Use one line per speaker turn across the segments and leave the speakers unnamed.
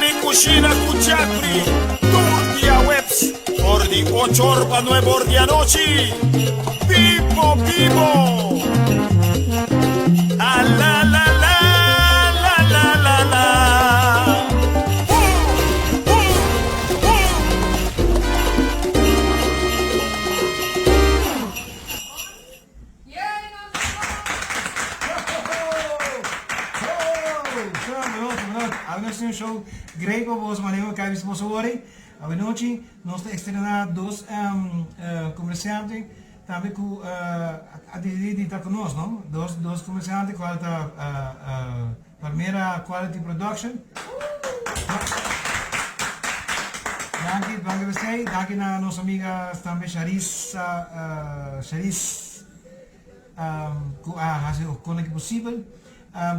Den Cushina cu Jeffrey tur diahuebs for di ocho or pa nuebe or di anochi. Bibo bibo! A la la la la la la la. Woo, woo, woo.
Awe un show great pa boso, manera ku kai bisa boso wori. Awe nochi nos ta estrená dos komersiante tambe ku a disidí di ta ku nos, no? Dos dos komersiante kual ta Palmera Quality Production. Danki, danki p'esei. Danki na nos amiga tambe Sharissa, Sharis ku a hasi e kon aki posibel.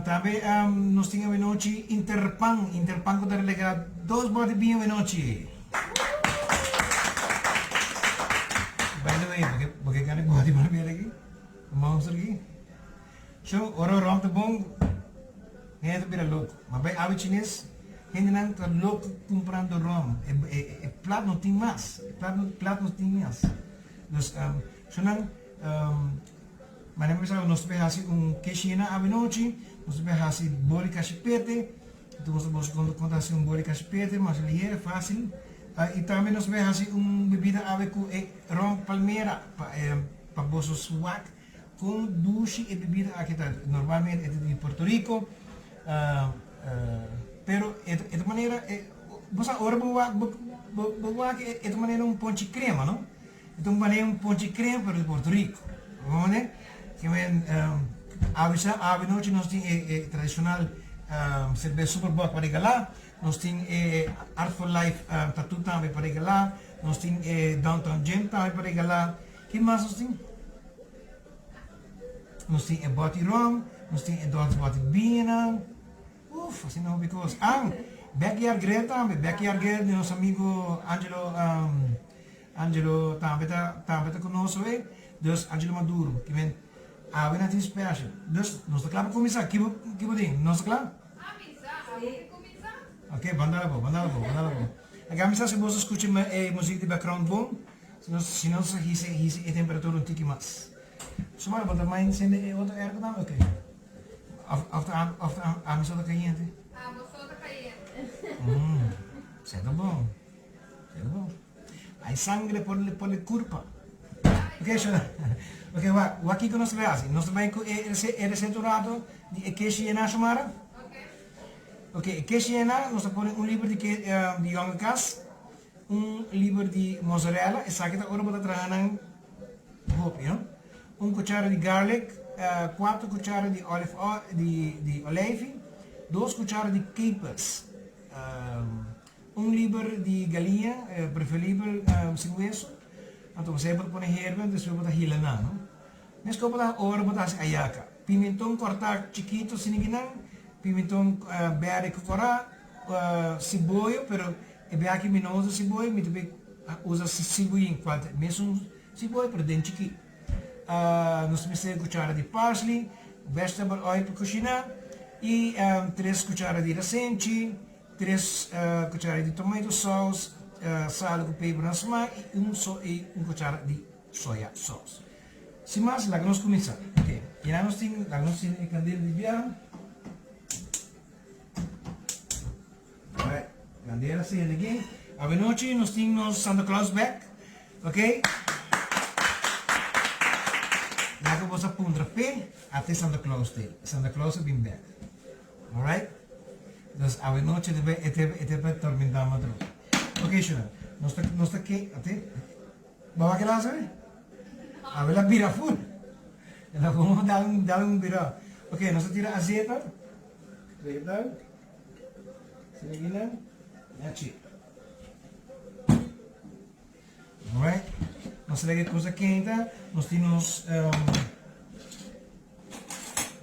Tambe nos tin awenochi Interpan, Interpan ku ta relegá dos bòt di biña awenochi. By the way, bo ke gana e bòt di barbera aki? E monster aki? So, ora rom ta bon, hende ta bira loko. Ma bai awe chines, hendenan ta loko kumprando rom. E, e, e plat no tin mas. E plat no, plat no tin mas. Dus, um, so nan, um, manera mi bisa, nos ta bai hasi un keshina awe nochi, nos ta bai hasi boli kashipete, Anto nos ta busca con con ta haci un boli cashipete mas liher, facil. Y tambe nos bay haci un bebida awe cu e rom palmera pa e pa boso swak con dushi e bebida aki ta. Normalmente e ta di Puerto Rico, pero e ta e ta manera e bo sa ora bo wak bo bo wak e ta manera un ponchi crema no. E ta un manera un ponchi crema pero di Puerto Rico. Bo mane? Ke men awe sa awe nochi nos tin e e tradicional serbes Super Bock pa regalá, nos tin e Art for Life tattoo tambe pa regalá, nos tin e Downtown Gym tambe pa regalá. Ke mas nos tin? Nos tin e bòti rum, nos tin e dos bòti biñanan. Uf, asina hopi kos. Ah, Backyard Grill tambe, Backyard Grill di nos amigo Angelo Angelo tambe ta tambe ta ku nos awe. Dus Angelo Maduro, ki men awe nan tin special. Dus nos ta kla pa kuminsá. Ki bo ki bo tin? Nos ta kla? Ok, ban dal abo, ban dal abo, ban dal abo. Aka mi sa si boso skucha e muzik di background bon. Si no si no sa hisa hisa e temperatura un tiki mas. Sumara bo ta mind sende e otro airco tambe? Ok. Of of ta of ta ami so ta kayente?
Abo so ta kayente.
Mm, sa ta bon. Sa ta bon. Hay sangre por por e curpa. Ok, shona. Ok, wak, wak kiko nos ta bay hasi. Nos ta bay ku e e receta un rato di e keshi yená, Shomara. Ok, e keshi yená nos ta pone un liber di ke di yonga kas, un liber di mozzarella, esaki ta ora bo ta traha nan hopi, no? Un cuchara di garlic, cuatro cuchara di olive oil, di di olijfi, dos cuchara di capers, un liber di galiña, preferibel sin weso, anto bo por pone herbe, despues bo ta hila nan, no? Mesco bo ta ora bo ta haci ayaca, pimenton corta chikito sinikinan, pimenton berde cu cora, siboyo, pero e bia aki mi no usa siboyo, mi ta bay usa siboyin cual ta e mesun siboyo pero den chikito. Nos mester cuchara di parsley, vegetable oil pa cushina y tres cuchara di rasenchi, tres cuchara di tomato sauce, sal cu peper na smaak y un y un cuchara di soya sauce. Sin mas laga nos cuminsa. Ok, y nos tin laga nos tin e candela di bia. Alright, candela sende aki. Awenochi nos tin nos Santa Claus bek. Ok. Laga boso a puntra p'e, ate Santa Claus te. Santa Claus a bin bek. Alright. Dus awenochi e ta e ta e ta bai tormenta matro. Ok, shona. Nos ta nos ta ke ate. Bo a wak e lazo e? Awe el a bira ful. El a como dal un dal un bira. Ok, nos ta tira azeta. Tweede. Siniginan. Yachi. Alright. Nos ta lege cosa kenta. Nos tin nos um,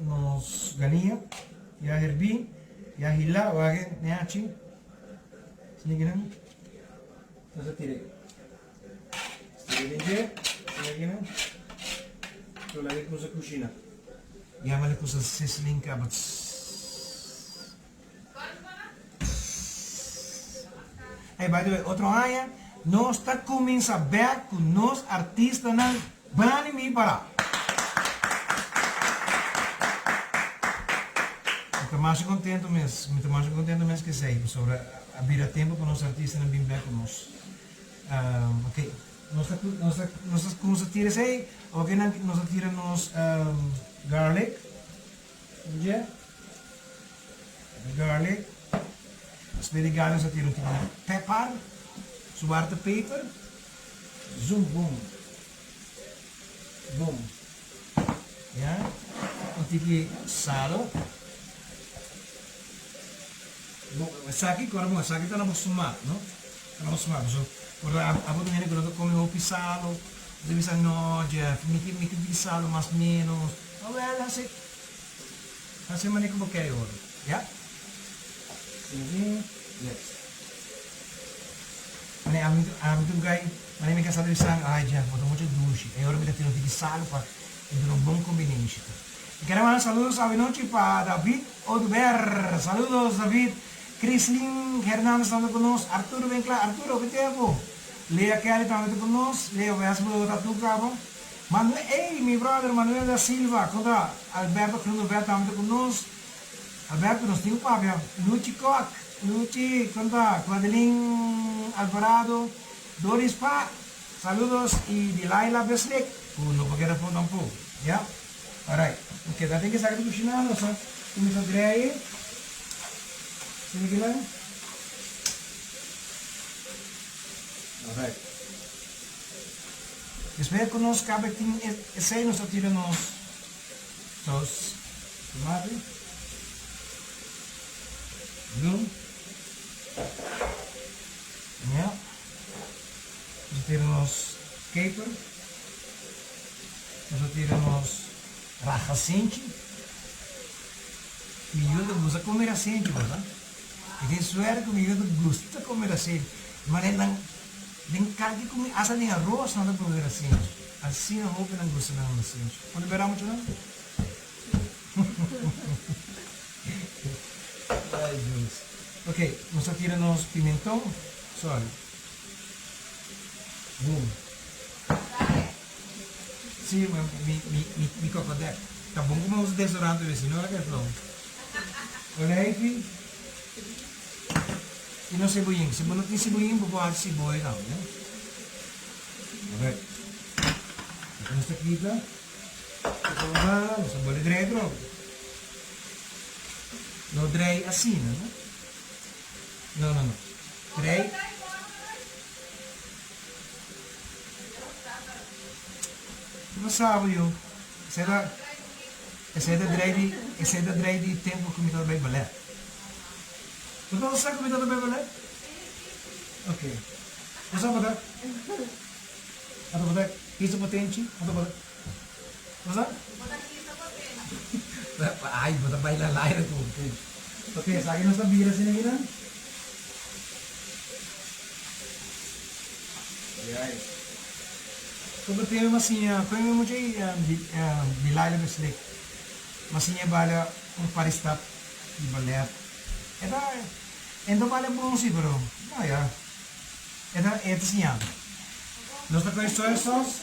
nos galiña. Ya herbí. Ya hilá. Wage neachi. Siniginan. Nos ta tira. Tira den dje. Siniginan. So lage cosa kushina. Yama le cosa sizzling kaba. Hey, by the way, otro aña nos ta kuminsá bèk ku nos artistanan Bani mi para. Mi ta masha contento mes, mi ta masha contento mes cu esey, pasobra a bira tempo pa nos artistanan bin bek cu nos. Ok, nos ta nos ta nos ta cuminsa tira esey, ok nan nos ta tira nos garlic, oye, garlic, despues di garlic nos ta tira un tiki di pepper, zwarte peper, zoom boom. Bon. Ya. Un tiki salo. Bon, esaki kora bon, esaki ta na bo smak, no? Ta na bo smak. So, por ta abo ta hende ku no ta kome hopi salo, bo ta bisa no Jeff, mi ke mi ke tiki salo mas menos. Awel, hasi hasi manera ku bo kere ora. Ya. Yes. Mane ami ami ta bukai mane mi kasa ta bisa ay Jeff bo ta mucho dushi e ora mi ta tira un tiki sal pa e duna un bon combination. Mi kere manda saludos awenochi pa David Oduber saludos David Chrislyn Hernandez tambe ta ku nos Arturo Bencla Arturo hopi tempo Lea Kelly tambe ta ku nos Leo Westbrook ta tu kaba Manuel ey mi brother Manuel da Silva kon ta Alberto Groeneveld tambe ta ku nos Alberto nos tin ku papia Luchi Kok Luchi kon ta Claudeline Alvarado Doris Pa saludos y Delilah Beslik ku no por keda for tampoco ya alright ok ta tin ke saka di kushina nos a kuminsa drei sini kinan alright despues ku nos kaba tin esei nos a tira nos Sos tomate, bloem, ja, nos a tira nos keper, nos a tira nos rajasenchi, mi yu ta gusta come rasenchi bo sa, mi tin suerte cu mi yu ta gusta come rasenchi, manera nan den kalke cumi hasta den aros nan ta pone rasenchi, asina hopi nan gusta nan rasenchi. Cuando bera mucho nan? Ay Dios. Ok, nos a tira nos pimentón. Sorry. Boom. Sí, mi, mi, mi, mi cocodek. Ta bon como usa desodorante we, si no la ke flow. Olijfi. Y nos cebollín. Si bo no tin cebollín, bo por haci cebolla tambe. Alright. Aki nos ta kita. Nos ta bole drei atrobe. No drei asina, no? No, no, no. Drei. Ki pasabo yo? Esei ta, esei ta drei di, esei ta drei di tempo ku mi tabata bai balèt. Bo tabata sa ku mi tabata bai balèt? Ok. Bo sa bata? Ata bata kisa potenchi? Ata bata? Bo sa?
Bata kisa potenchi.
Ay, bo ta baila laira ku potenchi. Ok, esaki nos ta bira asina aki nan. Right. Komo tema mi a siña, koe mi mucha di Laila Beslik. Mi a siña baila un par di stap di ballet. E ta, e no ta baila bon si, pero, no ya. E ta e ta siña. Nos ta kohe soya sauce,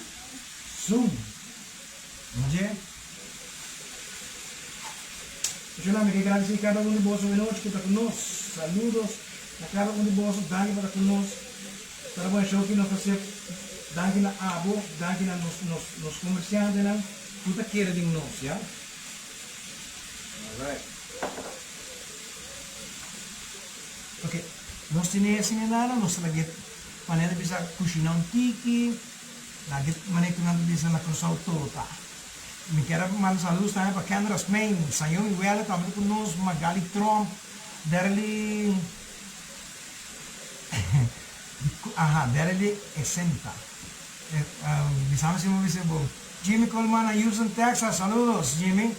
zoom. Oye. Muchanan, mi ke gradisí kada un di boso awenochi ku ta ku nos. Saludos na kada un di boso. Danki pa ta ku nos. Ta bon show ki nos ta hasié. Danki na abo, danki na nos nos nos komersiantenan ku ta kere den nos, ya. Alright. Ok, nos tene esei nana, nos ta lag'é manera ta bisa kushiná un tiki, lag'é manera ku nan ta bisa na Kòrsou tota. Mi kier a manda saludos tambe pa Kendra Smain, Sayomi Welle tambe ta ku nos, Magali Tromp, Derly aha, Derly Exenta. Bisa mi si mi bisa bon. Jimmy Coleman na Houston, Texas, saludos Jimmy.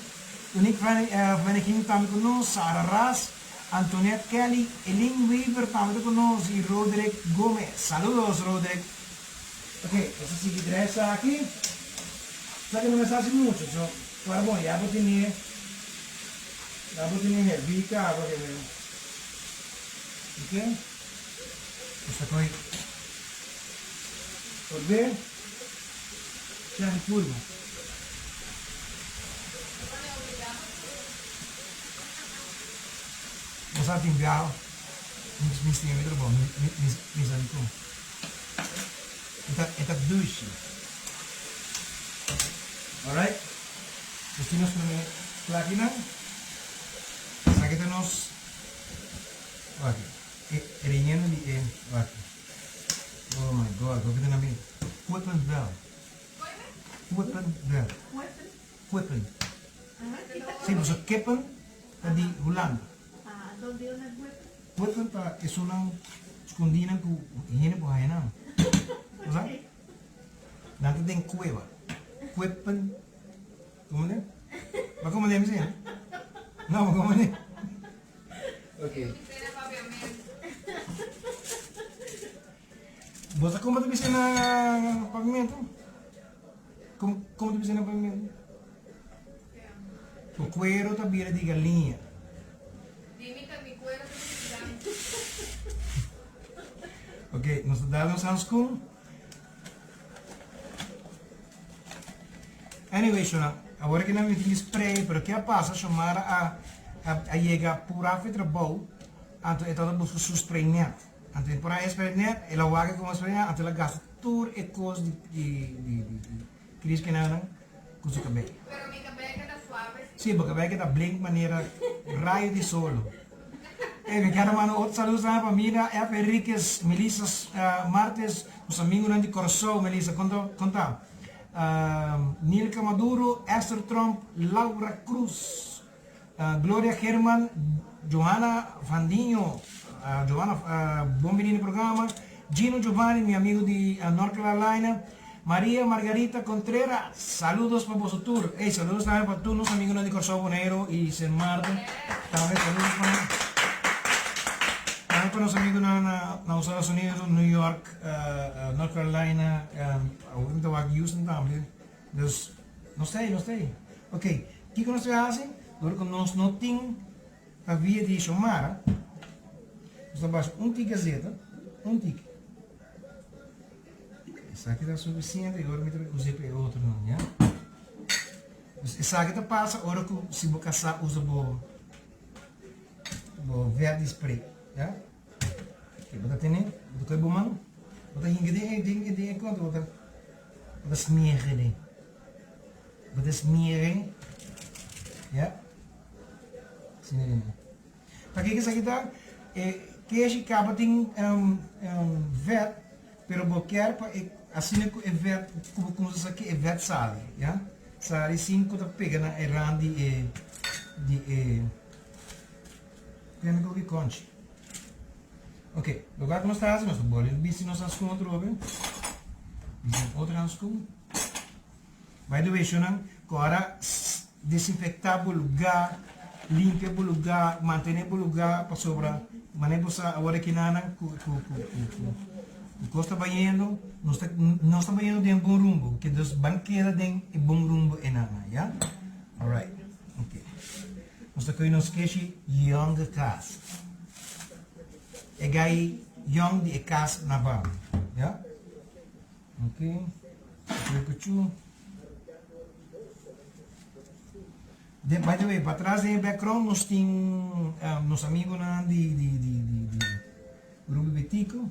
Unique Vereniging tambe ku nos, Sara Ras. Antoinette Kelly, Elin Wever tambe ta ku nos y Roderick Gomez. Saludos Roderick. Ok, nos a sigui draai esaki. Esaki no mester haci mucho, so ora bon ya bo tene, ya bo tene herbi caba ke men. Ok. Nos ta kohe Por be Jack purba. Nos a tin biaha mi stima mi trabou mi sa dikon. E ta dushi. Alright. Nos tin nos prome plakinan. Esaki ta nos wak e relleno di e wak. Oh my God, hopi ta na mi Kwepen wel. Kwepen wel. Kwepen. Si, boso kippen ta di Hulanda. Kwepen ta esunnan skondinan ku hende por haña nan. Bo sa? Nan ta den kueba. Kwepen. Komo ne? Bo komo ne mi si? No, bo komo ne? Ok. Bo sa como ta bisa na papiamento? Como, como ta bisa na papiamento? Bo cuero ta bira di galiña.
Dimi ta mi cuero ta bira di galiña.
Ok, nos ta dal nos handschoen. Anyway, shona, awor ki nan mi tin ki spray, pero ke a pasa, Shomara a a yega pura afe trabou, anto e tabata buska su spray net. Anto e por a spray net, el a wak como spray net, anto el a gasta tur e kos di di di di di Chris Kenanan ku su kabei.
Pero mi kabei keda suave
si. Si, bo kabei keda blink manera rayo di solo. Ey, mi kier a manda otro saludo tambe pa Mira F. Henriquez, Melissa Martes, nos amigunan di Kòrsou. Melissa, kon kon ta? Nilka Maduro, Esther Tromp, Laura Cruz, Gloria German, Johanna Vandiño, Johanna bon bini na e programa, Gino Giovanni, mi amigo di North Carolina, Maria Margarita Contreras, saludos pa boso tur. Ey, saludos tambe pa tur nos amigunan di Kòrsou, Boneiru i Sint Maarten. Tambe saludos pa nan. Tambe pa nos amigunan na na Estados Unidos, New York, North Carolina, awor mi ta wak Houston tambe. Dus, nos ta ei, nos ta ei. Ok, kiko nos ta hasi? Dor ku nos no tin pa via di Xiomara, nos ta basha un tiki azeta, un tiki. Esaki ta suficiente y ora mi ta usa pa e otro nan, ya. Dus esaki ta pasa ora ku si bo kasá usa bo bo vèt di spray, ya. Ke bo ta tene, bo ta kohe bo man, bo ta hinka den e den e den e konta, bo ta bo ta smier den. Bo ta smier, ya. Asina den. Pakiko esaki ta? E keshi kaba tin vet, pero bo kier pa e asina ku e vet ku bo kumsa sa ke e vet sali, ya. Sali sin ku ta pega na e rand di e di e kende ku ki konchi. Ok, lokual ku nos ta hasi nos ta boli bisti nos hanskun atrobe, bisti un otro hanskun. By the way, shownan, ku ora desinfektá bo lugá, limpia bo lugá, mantené bo lugá, pasobra manera bo sa awor aki nan ku ku ku ku ku kos ta bayendo, nos ta nos ta bayendo den bon rumbo, ke dus ban keda den e bon rumbo enanan, ya? Alright, ok. Nos ta kohe nos keshi yonge kas. E gai yong di e kas na banda, ya? Ok, Kue kuchu. De, by the way, patras den e background nos tin um, nos amigonan di, di, di, di, di Ruby Betico.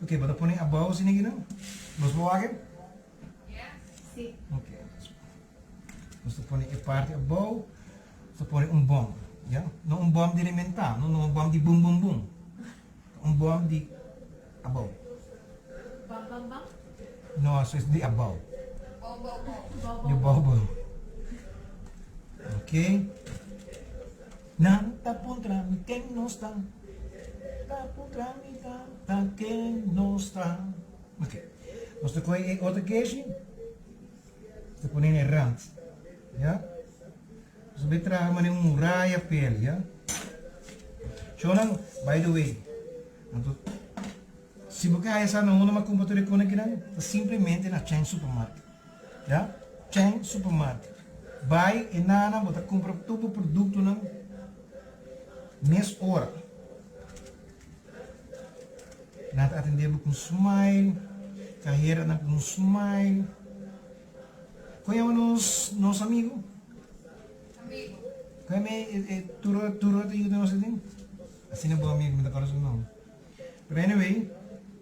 Ok, bo ta pone abao asina aki no? Nos por wak?
Yes.
Sí.
Ok. Nos ta pone e parti abao, nos ta pone un bom, ya? No un bom di rementa, no, no un bom di bum bum bum. Un bom di abou.
Bam bam bam?
No, eso es di abou.
Bou bou bou.
Di bou bou. Ok. Nan ta puntra mi ken nos ta. Ta puntra mi ta ta ken nos ta. Ok. Nos ta kohe e otro keshi. Nos ta pone na e rand. Ya. Nos ta traha manera un muraya pel, ya. Shownan, by the way, anto si bo ke haya sa na unda m'a kumpra tur e kos akinan, ta simplemente na Cheng Supermarket, ya. Cheng Supermarket. Bai e nana bo ta kumpra tur bo produktonan mes ora. Nan ta atendé bo ku un smile, kaheranan ku un smile. Kon yama nos nos amigu?
Amigu.
Kon yama e e tur tur ta yuda nos aden? Asina bo amigu, mi ta kòrda su nòmber. Pero anyway.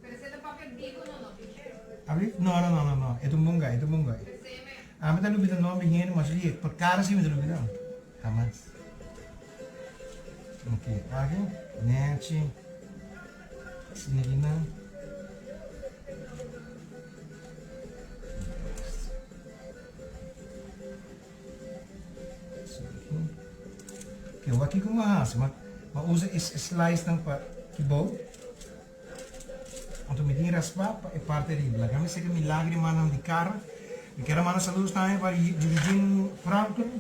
Pero esei ta papia bibu no no piché.
Abri? No no no no no, e ta un bon guy, e ta un bon guy.
Esei mes.
Ami ta lubida nòmber hende mas liek, por kara si mi ta lubida. Hamas. Ok, aki, nechi. Asina aki nan. Ok, wak kiko mi a hasi? Mi a usa e slice nan pa kibou. Anto mi tin raspa pa e parti ariba. Laga mi seka mi lagrimanan di kara. Mi kier a manda saludos tambe pa Eugene Franken.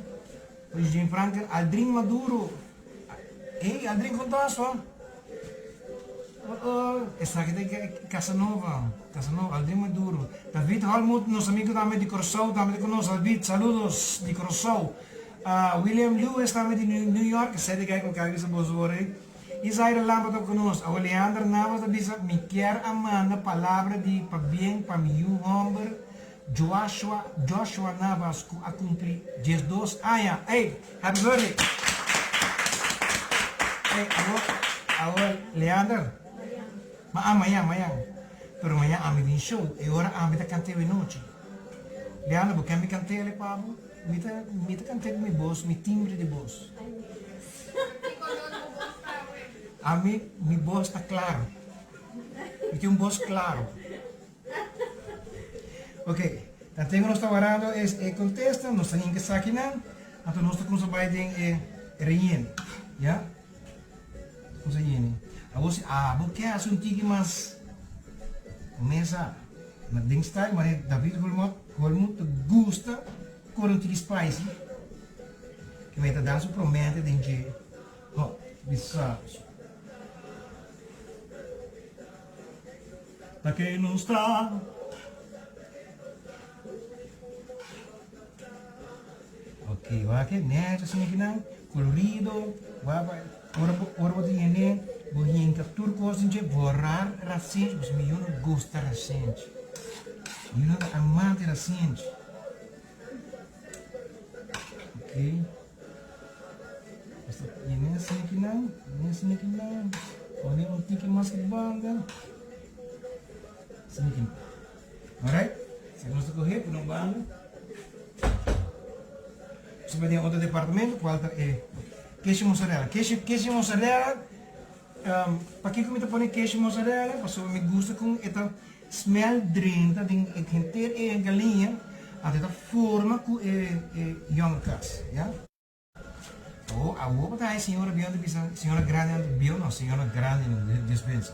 Pa Eugene Franken, Aldrin Maduro. Ey, Aldrin kon ta so? Oh oh, esaki ta Casanova, Casanova, Aldrin Maduro. David Holmoed, nos amigo tambe di Kòrsou, tambe ta ku nos. David, saludos di Kòrsou. William Lewis tambe di New York, esei ta kai ku kaba bisa boso ora ei. Isaira Lampa ta ku nos. Awor Leander Navas ta bisa, Mi kier a manda palabra di pabien pa mi yu hòmber Joashua, Joshua Navas ku a kumpli 12 aña. Ey, happy birthday! Ey, awor, awor Leander, ma a mañan, mañan. Pero mañan ami tin show, e ora ami ta kant'é wenochi. Leander, bo ke mi kant'é ale pa bo? Mi ta, mi ta kant'é ku mi bos, mi timbre di bos.
Ki kolor bo bos ta awe?
Ami, mi bos ta klaro. Mi tin un bos klaro. Ok, dan tengo nos ta warando es e contesta, nos ta hinca esakinan, anto nos ta cunsa bay den e relleno, ya? Cunsa yene. Awor si abo ke haci un tiki mas mesa na den style, mane David Holmut, Holmut ta gusta core un tiki spicy, ke meta dan su promente den dje hot, bisa. Ta ke nos ta. Ok, wak e nèchi asina kinan, kolorido, wak pa ora bo ora bo ta yene bo hinka tur kos den dje, borar rasenchi, pasobra mi yu no gusta rasenchi, mi yu no ta amante rasenchi. Ok, nos ta yene asina kinan, yene asina kinan, pone un tiki mas ki banda, asina kinan. Alright, si nos ta coge pone un banda. Nos ta bai den otro departamento cual ta e keshi mozzarella. Keshi, keshi mozzarella, um, pakiko mi ta pone keshi mozzarella? Pasobra mi gusta con e ta smell drenta den e henter e galiña, anto e ta forma cu e e yonkas, ya. Oh, awo bo ta hay señora bieu ta bisa, señora grandi nan ta bieu no, señora grandi nan, Dios bense.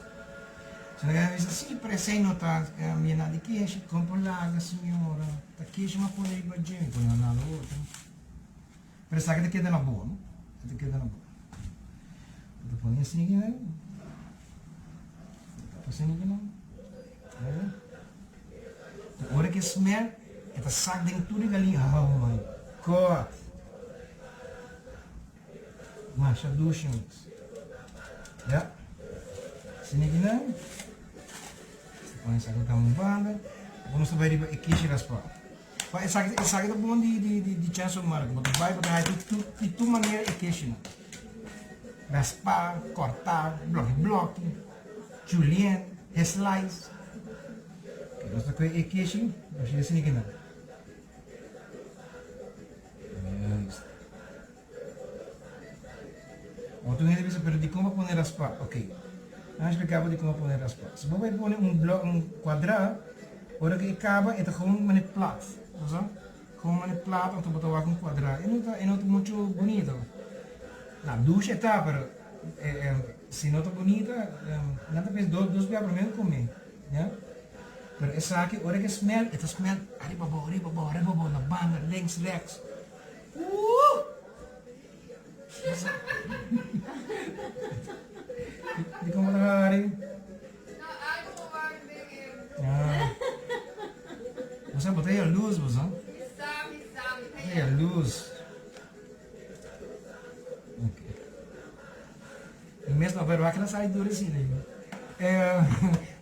Señora grandi bisa, si, pero esey no ta yena di keshi, con por laga señora, ta keshi mi a pone riba dje, mi pone na lo otro. Pero esaki ta keda na bo, no? Ta keda na bo. Bo ta pone asina aki nan, bo ta pone asina aki nan, Ora ke smell e ta sak den tur e galiña. Oh my God! Masha dushi mes. Ya. Asina ki nan. Ta pone esaki ta un banda. Awor nos ta bai riba e kishi raspá. Pa esaki esaki ta bon di di di di Chancellor Mark. Bo ta bai bo ta haña di di tur manera e kishinan. Raspá, kòrtá, blòki blòki, julienne, slice. Nos ta koe e keshi, nos ta hasi kinan. Juist. Otro hende bisa, pero dikon bo pone raspá? Ok, nan a expliká bo dikon bo pone raspá. Si bo bai pone un blòk, un kuadrá, ora ku e kaba e ta gewoon manera plat, bo sa? Gewoon manera plat anto bo ta wak un kuadrá. E no ta, e no ta muchu bunito. Na, dushi e ta, pero si no ta bunita, nan ta pensa dos bia promé ku kume. Ya. Pero esaki ora ke smell e ta smell ariba abou ariba abou ariba abou na banda links rechts uuh Dikon bo ta hari?
No, algo bo wak den e.
Ah. Bo sa bo ta yaluz bo sa.
Mi sa, mi sa, mi ta
Bo ta yaluz. Ok. Mi mes no pero wak na sai duro asina.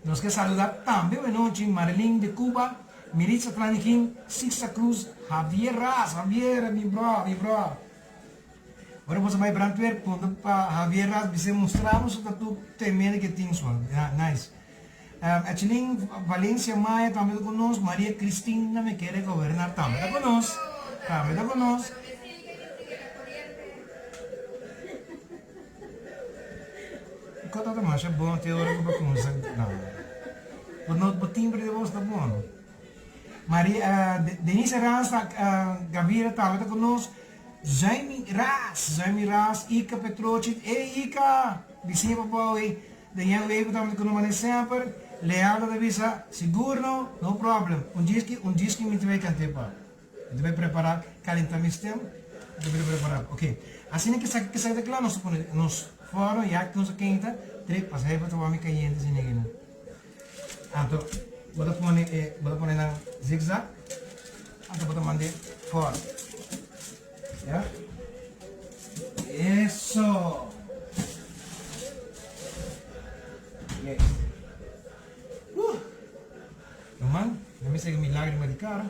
Nos ke saluda tambe buenochi Marilyn de Cuba, Miritza Flanikin, Sixta Cruz, Javier Ras, Javier mi bro, mi bro. Ora boso bai brandweer punta pa Javier Ras bis'é mustra bo su tatu tremendo ke tin sua. Nice. Echelin Valencia Maya tambe ta ku nos, Maria Cristina me kere gobernar tambe ta ku nos, tambe ta ku nos. Kua tabata masha bon te ora ku bo kumsa no. Bo no bo timbre di bos ta bon. Maria Denise Rans ta Gavira tambe ta ku nos, Zaimi Ras, Zaimi Ras, Ika Petrochi, ey Ika! Bisiña pa bou ey. Daniel Wever tabata ku no manera semper, Leandro ta bisa, Sigur no, no problem. Un djiski, un djiski mi ta bay kant'é pa. Mi ta bay prepará, kalentá mi stem, mi ta bay prepará. Ok. Asina ke esaki esaki ta kla, nos ta pone nos fòrno, ya ku nos a keinta, trek pasa hei pa ta wami kayente asina akinan. Anto, bo ta pone e, bo ta pone nan zigzag, anto bo ta mand'é fòrno. Ya. Eso. Yes. Uh. Ruman, no me sega mi lágrima di cara.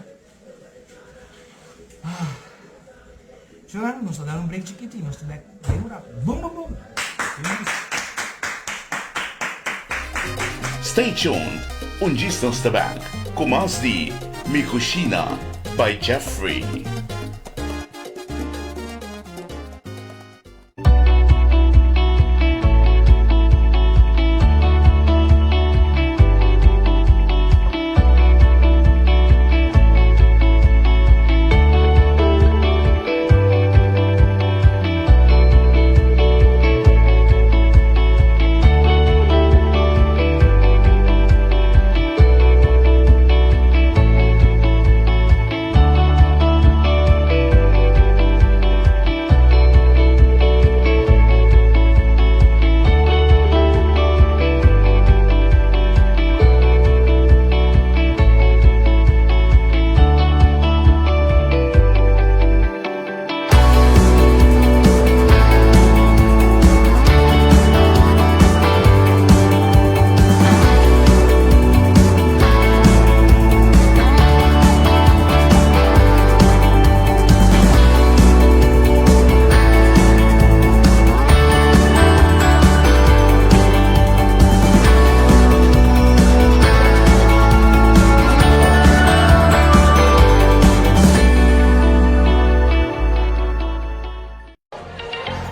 Ah. Zolang, nos ta dar un break chiquito y nos ta back den un rato. Boom, boom, boom. Yes.
Stay tuned, un djis nos ta back ku mas di Mi Cushina by Jeffrey.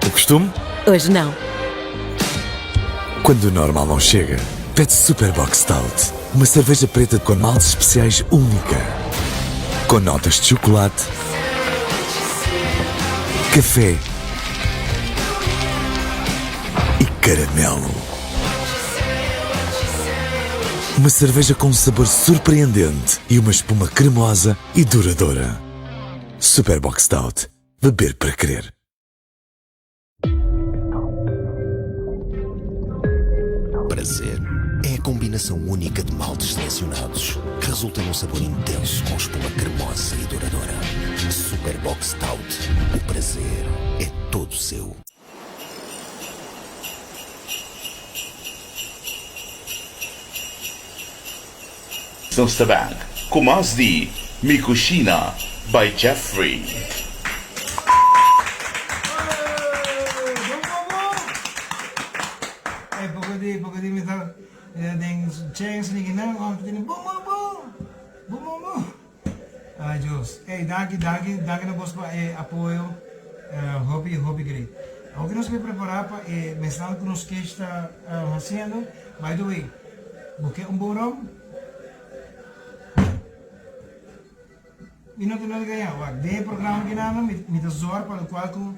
O costume?
Hoje não.
Quando o normal não chega, pede Super Bock Stout. Uma cerveja preta com maltes especiais única. Com notas de chocolate, café e caramelo. Uma cerveja com um sabor surpreendente e uma espuma cremosa e duradoura. Super Bock Stout. Beber para querer.
Prazer é a combinação única de maltes selecionados que resulta num sabor intenso com espuma cremosa e duradoura. Super Bock Stout. O prazer é todo seu.
Nos ta back ku mas di Mi Cushina by Jeffrey.
Bon bon bon Ey poko di poko di mi ta den chens ni kinan ora ta tene bon bon bon bon bon bon Ay Dios ey danki danki danki na bos pa e apoyo hopi hopi great Awor ki nos por prepara pa e mesnan ku nos kesh ta hasiendo by the way bo ke un bon rom? Mi no tin nada gaña. Wak, den e programa ki nan mi ta zòrg pa lokual ku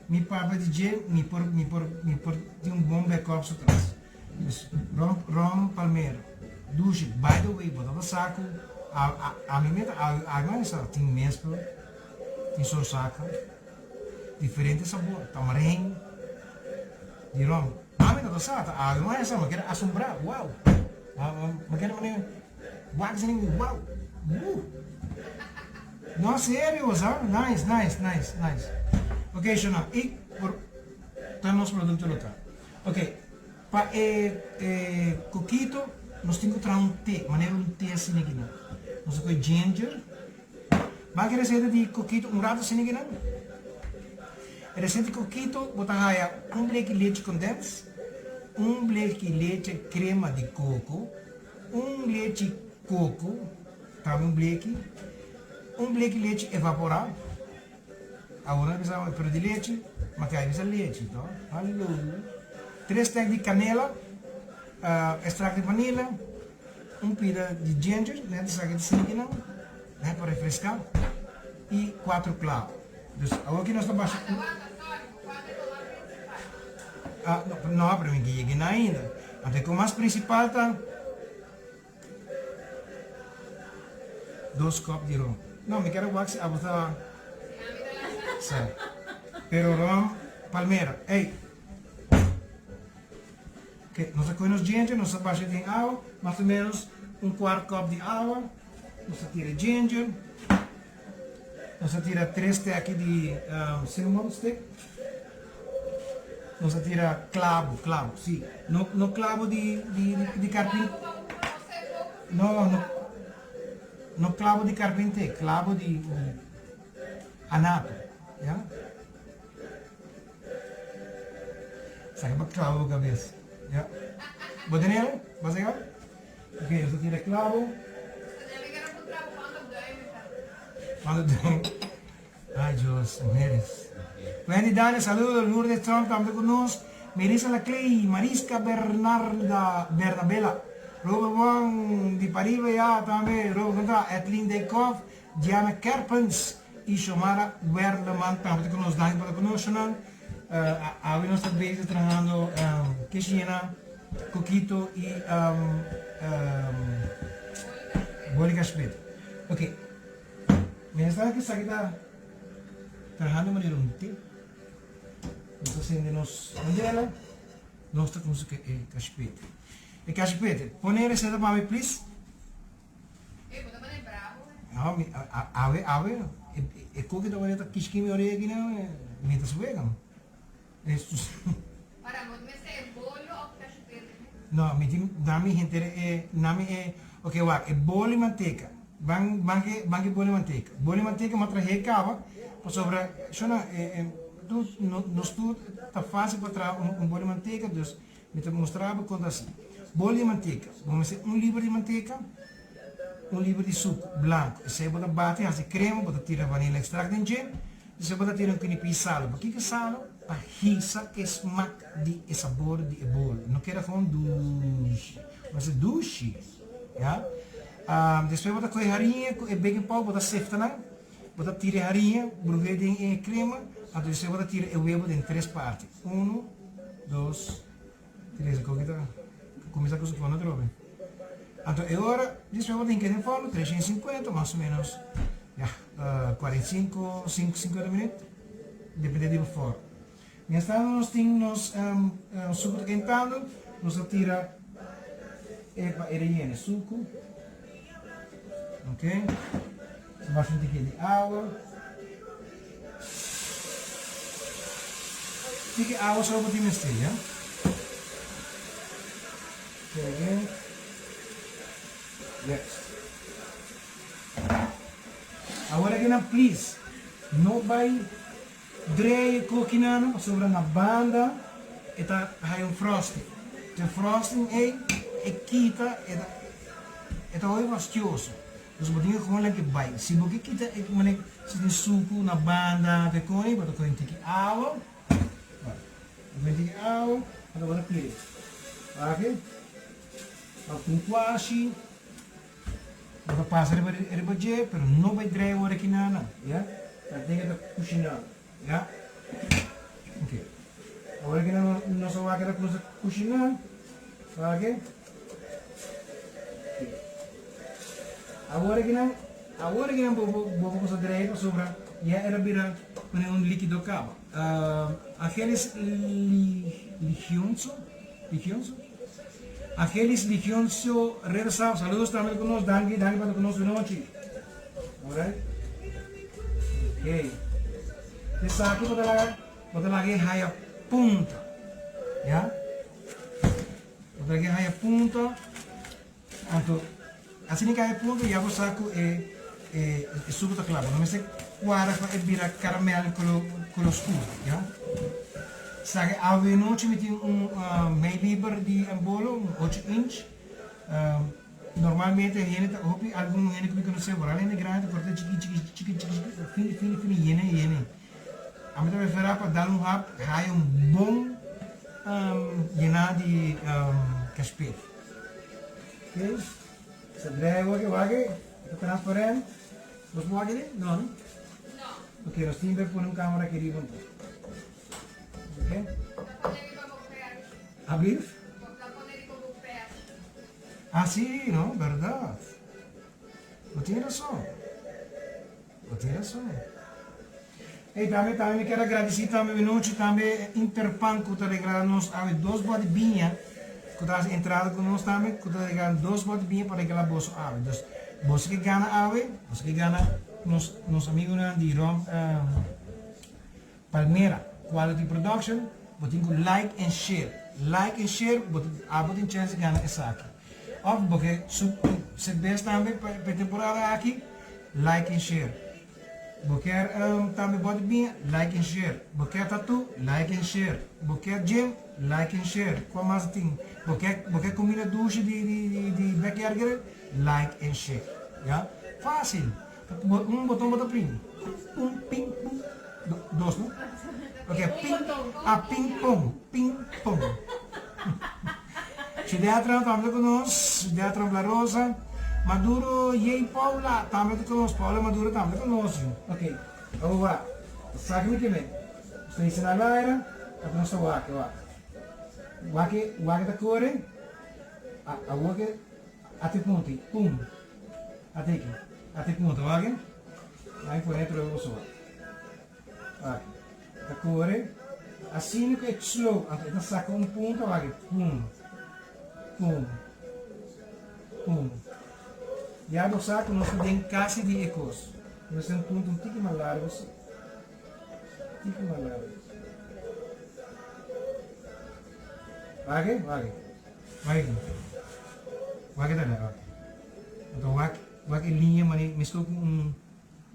mi papia di dje mi por mi por mi por tin un bon backup su tras. Dus Ron Ron Palmero, dushi. By the way, bo tabata sa ku a a ami mi ta a a sa tin mespel, tin sorsaka, diferente sabor, tamarein di ron. Ami tabata sa, ta awe mi a sa, mi a keda asombrá, wow! Mi a keda manera. Wak esei mi wow woo no serio sa nice nice nice nice ok shona y por ta nos producto local ok. Pa e e kokito nos tin ku traha un te, manera un te asina akinan. Nos ta kohe ginger. Ban ke reseta di kokito un rato asina akinan. E reseta di kokito bo ta haya un bleki lechi kondens, un bleki leche krema di koko, un lechi koko, tambe un bleki, un bleki lechi evaporá. Awor nan bisa pero di lechi, ma ke a bisa lechi to. Hallo. Tres tek di kanela, extracto di vanilla, un pida di ginger, net esaki ta sinti nan, net pa refresca, y cuatro clavo. Dus awor ki nos ta basha. Ah, no, no, pero mi ke yega nan ainda. Anto e mas principal ta. Dos kop di rom. No, mi kere wak si abo ta sa. Pero rom palmera. Ey. Ok, nos a kohe nos ginger, nos a basha den awa, mas o menos un kwart kop di awa. Nos a tira ginger. Nos a tira tres teki di cinnamon stick. Nos a tira clavo, clavo, si. No, no clavo di, di, di carpin. No, no, no clavo di carpinte, clavo di, di anato, ya. Saca pa clavo bo cabeza, ya. Bo tenelo? Bo saca? Ok, nos a tira clavo. Cuando duim. Ay Dios, mujeres. Wendy Daniel, saludo. Lourdes Trump tambe cu nos. Melissa Laclay, Mariska Bernarda, Bernabela. Robert Wong di pariba ya tambe. Robert con ta? Edlin Dijkhoff, Diana Kerpens y Xiomara Werleman tambe ta cu nos. Danki pa ta cu nos, Shonan. Awe nos ta bezig trahando keshina, kokito y boli kashpet. Ok. Mi a sa ku esaki ta trahando manera un te. Nos ta sende nos kandela, nos ta kumsa ku e kashpete. E kashpete, pone e reseta pa mi please.
Ey, bo ta pone bravo.
No, mi, awe, awe, e koki ta wak ta kishki mi orea aki nan, mi ta suega.
Para, bo ta mester e bolo of kashpete?
No, mi tin, nami henter e, nami e, ok wak, e bolo i manteka, ban, ban ke, ban ke bolo i manteka. Bolo i manteka mi a trahe kaba, pasobra, shona, e, e, tur, no, nos tur ta fácil pa traha un, un bolo i manteka, dus mi ta mustra bo kon ta hasi. Bolo di manteka, bo mester un libra di manteka, un libra di suku blanku, esei bo ta bati hasi krema, bo ta tira vanilla extract den dje, Esei bo ta tira un kinipi salo. Pakiko salo? Pa hisa e smak di e sabor di e bolo. No keda gewoon dushi. Bo hasi dushi. Ya. Despues bo ta kohe hariña ku e baking powder, bo ta sefta nan. Bo ta tira e hariña, bruh'é den e krema. Anto despues bo ta tira e webo den tres parti. Uno, dos, Tres e koki ta kuminsá ku su forno atrobe. Anto e ora despues bo tin keda den forno 350 mas o menos ya 45 50 minuut depende di bo forno. Mientras tanto nos tin nos suku ta kentando nos ta tira e pa e reyene suku ok basha un tiki di awa. Tiki awa so bo tin mester, ya. Kege. Yes. Awor aki nan please no bai drei e kokinan pasobra na banda e ta haya un frosting. E frosting ei e kita e ta e ta hopi fastioso. Dus bo tin ke kon leke bai. Si bo ke kita e mane si tin suku na banda ke koni bo ta kohe un tiki awa. Bo kohe un tiki awa anto bo ta pire. Wak of un kwashi bo ta pasa riba riba dje pero no bai drei ora ki nana ya. Tanten e ta kushiná ya. Ok awor ki nos a wak e ta kuminsa kushiná wak. Awor aki nan, awor aki nan bo bo bo kusa drei pasobra ya era bira manera un likido kaba. Angelis Ligionso, Ligionso? Angelis Ligionso Rersa, saludos tambe ku nos, danki, danki pa ta ku nos anochi. Alright. Okay. Esaki bo ta laga, bo ta laga e haya punta. Ya? Bo ta lag'é haña punto, anto asina ku haña punto ya bo sa ku e e suku ta kla. Bo no mester kuadra pa e bira karamèl kolo kolo skur, ya. Sa ke awenochi mi tin un mei liber di bolo, un ocho inch. Normalmente hende ta hopi algun hende ku mi konosé vooral hende grandi ta korta chiki chiki chiki chiki fini fini fini yene yene. Ami ta preferá pa dal un hap haya un bon yená di kashpit. Ok, sa drei awor ke wak e ta transparent. Bos por wak e? No, no?
No.
Ok, nos tin por pone un kamera aki riba anto. Ok.
Ta pone riba bo pèrs.
Ablief?
Bo ta pone riba bo pèrs.
Ah sí, no, bèrdat. Bo tin rason. Bo tin rason. Ey, tambe, tambe mi kier a gradisí tambe Winochi, tambe Interpan ku ta regalá nos awe dos bòt di biña, ku ta hasi entrada ku nos tambe, ku ta regalá dos bòt di biña pa regalá boso awe. Dus, boso ke gana awe, boso ke gana nos, nos amigunan di Rom, Palmera Quality Production, bo tin ku like en share. Like en share, bo tin, abo tin chèns di gana esaki. Òf bo ke su serbes tambe pa e temporada aki, like en share. Bo kier tambe bòt biña, like en share. Bo kier tatú, like en share. Bo kier gym, like en share. Kua mas tin? Bo kier bo kier kuminda dushi di di di di Backyard Grill, like en share. Ya? Fásil. Un boton bo ta primi. Un ping pum. Dos no? Ok, ping ah ping pong, ping pong. Chideatran tambe ta ku nos, Chideatran Bla Rosa, Maduro yey Paula tambe ta ku nos, Paula Maduro tambe ta ku nos yu. Ok, awor wak, sa ki mi keme? Nos ta hisa na laira, anto nos ta wak, wak. Wak e, wak e ta kore, awor ke ate punti, pum. Ate aki, ate punto, wak e. Nan e pone trobe boso wak. Wak, e ta kore asina ku e slow, anto e ta saka un punto wak e pum, pum, pum. Ya bo sa ku nos ta den kasi di e kos. Nos tin un punto un tiki mas largu si. Tiki mas largu. Wak e, wak e. Wak e. Wak e ta wak. Anto wak, wak e liña mane meskos ku un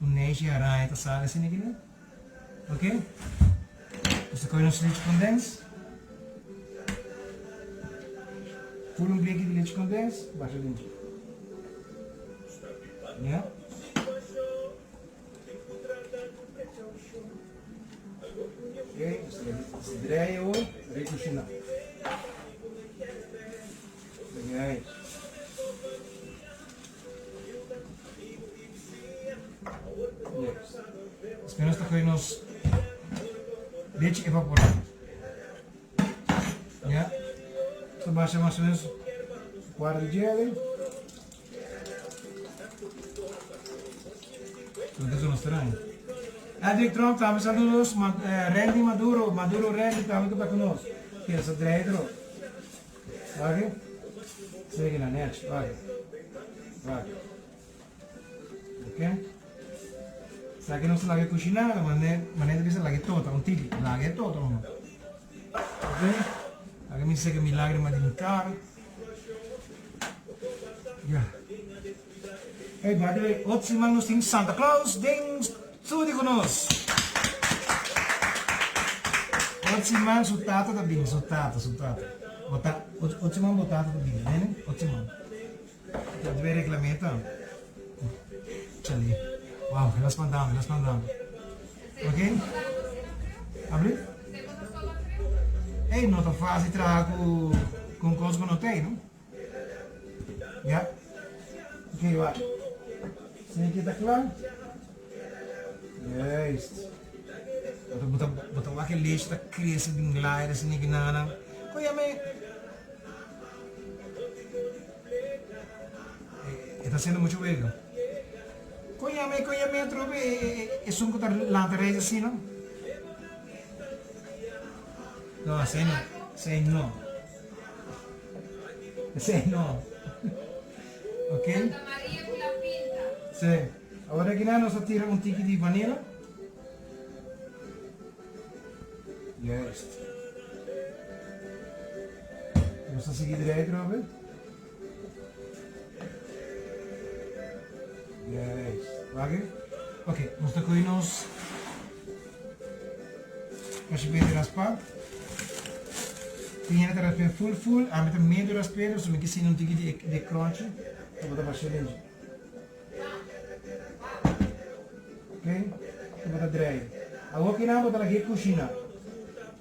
Un neshi araña ta sali asina aki nan. Ok. Nos ta kohe nos lechi kondens. Ful un bleki di lechi kondens, basha den dje. Ya. Ok, nos ta draai awor, rekushiná. Juist. Juist. Despues nos ta gooi nos leche evaporá. Ya. Nos ta basha mas o menos un cuarto di djele. Entonces nos trae. Edric Trump tambe saludos. Randy Maduro, Maduro Randy tambe ta ku nos. Kier sa draai tro. Wak e. Segi na nech. Wak e. Wak e. Ok. Sa ke nos laga e kushiná, mane mane ta bisa laga e tota un tiki. Laga e tota mama. Ok. Laga mi seka mi lagrima di mi kara. Ya. Hey, by the way, otro siman nos tin Santa Claus den studio ku nos. Otro siman su tata ta bini, su tata, su tata. Bo ta, otro siman bo tata ta bini, nene? Otro siman. Ta debe reclam'é tambe. Chale. Wow, el a spantami, el a spantami. Ok? Abri? Ey, no ta fácil traha ku ku un kos ku no t'ei, no? Ya. Ok, wak. Sneaky ta kla. Juist. Bo ta, bo ta wak e leche ta crece den laire sneaky nana. Koe me. E ta haciendo mucho wega. Koe me, koe me atrobe esun ku ta lanta reis asina. No, así no. Así no. Esei no. Ok.
Santa Maria ku la pinta.
Sí. Awor aki nan nos ta tira un tiki di vanilla. Juist. Nos ta sigui drei atrobe. Juist. Wak. Ok, nos ta kohe nos kashipete raspá. Tin hende ta rasp'é full full, ami ta medio rasp'é, pasobra mi ke sinti un tiki di e crunchy. Ta bota basha den dje. Ok, ta bota drei. Awor kinan bo ta lag'é kushiná.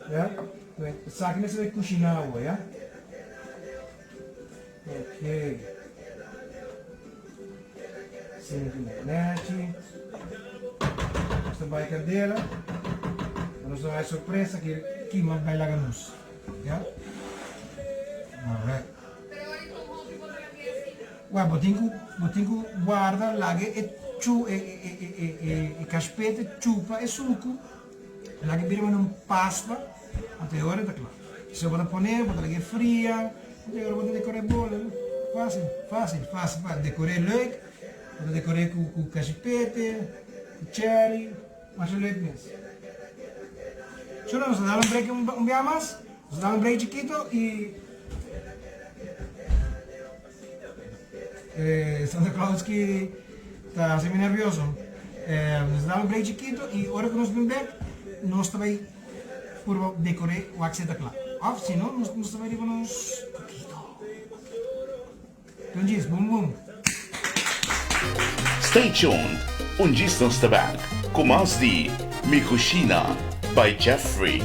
Ya, esaki mester bai kushiná awor, ya. Ok. Sinti nechi. Nos ta bai candela. Nos ta bai sorpresa ki kima bai laga nos. Ya? Alright.
Pero ora con hopi bo ta laga asina?
Wa, bo tin ku bo tin ku guarda laga e chu e e e e e e kashpete chupa e suku. Laga e bira manera un pasta, anto e ora ta kla. Si bo ta pone, bo ta laga e fria, anto e ora bo ta dekor'é bolo. Fásil, fásil, fásil, fásil. Dekor'é leuk, bo ta dekor'é ku ku kashipete, ku cherry, masha leuk mes. Shuno, nos ta dal un break un bia mas, nos ta dal un break chikito i Santa Claus ki ta hasi mi nervioso. Nos ta dal un break chikito y ora ku nos bin bek nos ta bai purba dekor'é wak si e ta kla. Of si no nos ta bai riba nos kokito. Don djis, bum bum.
Stay tuned, un djis nos ta bek ku mas di Mi Cushina by Jeffrey.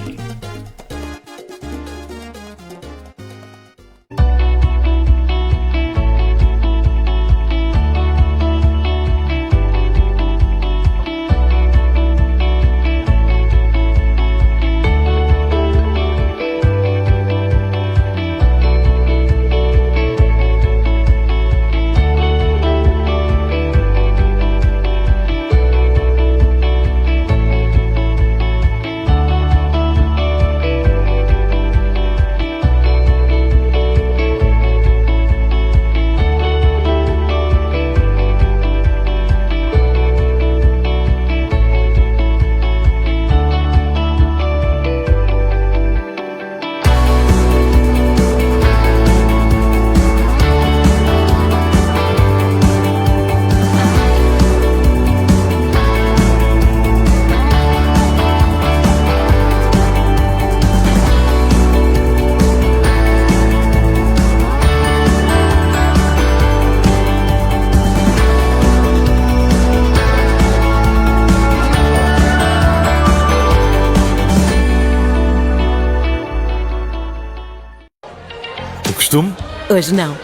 O costume?
Hoje não.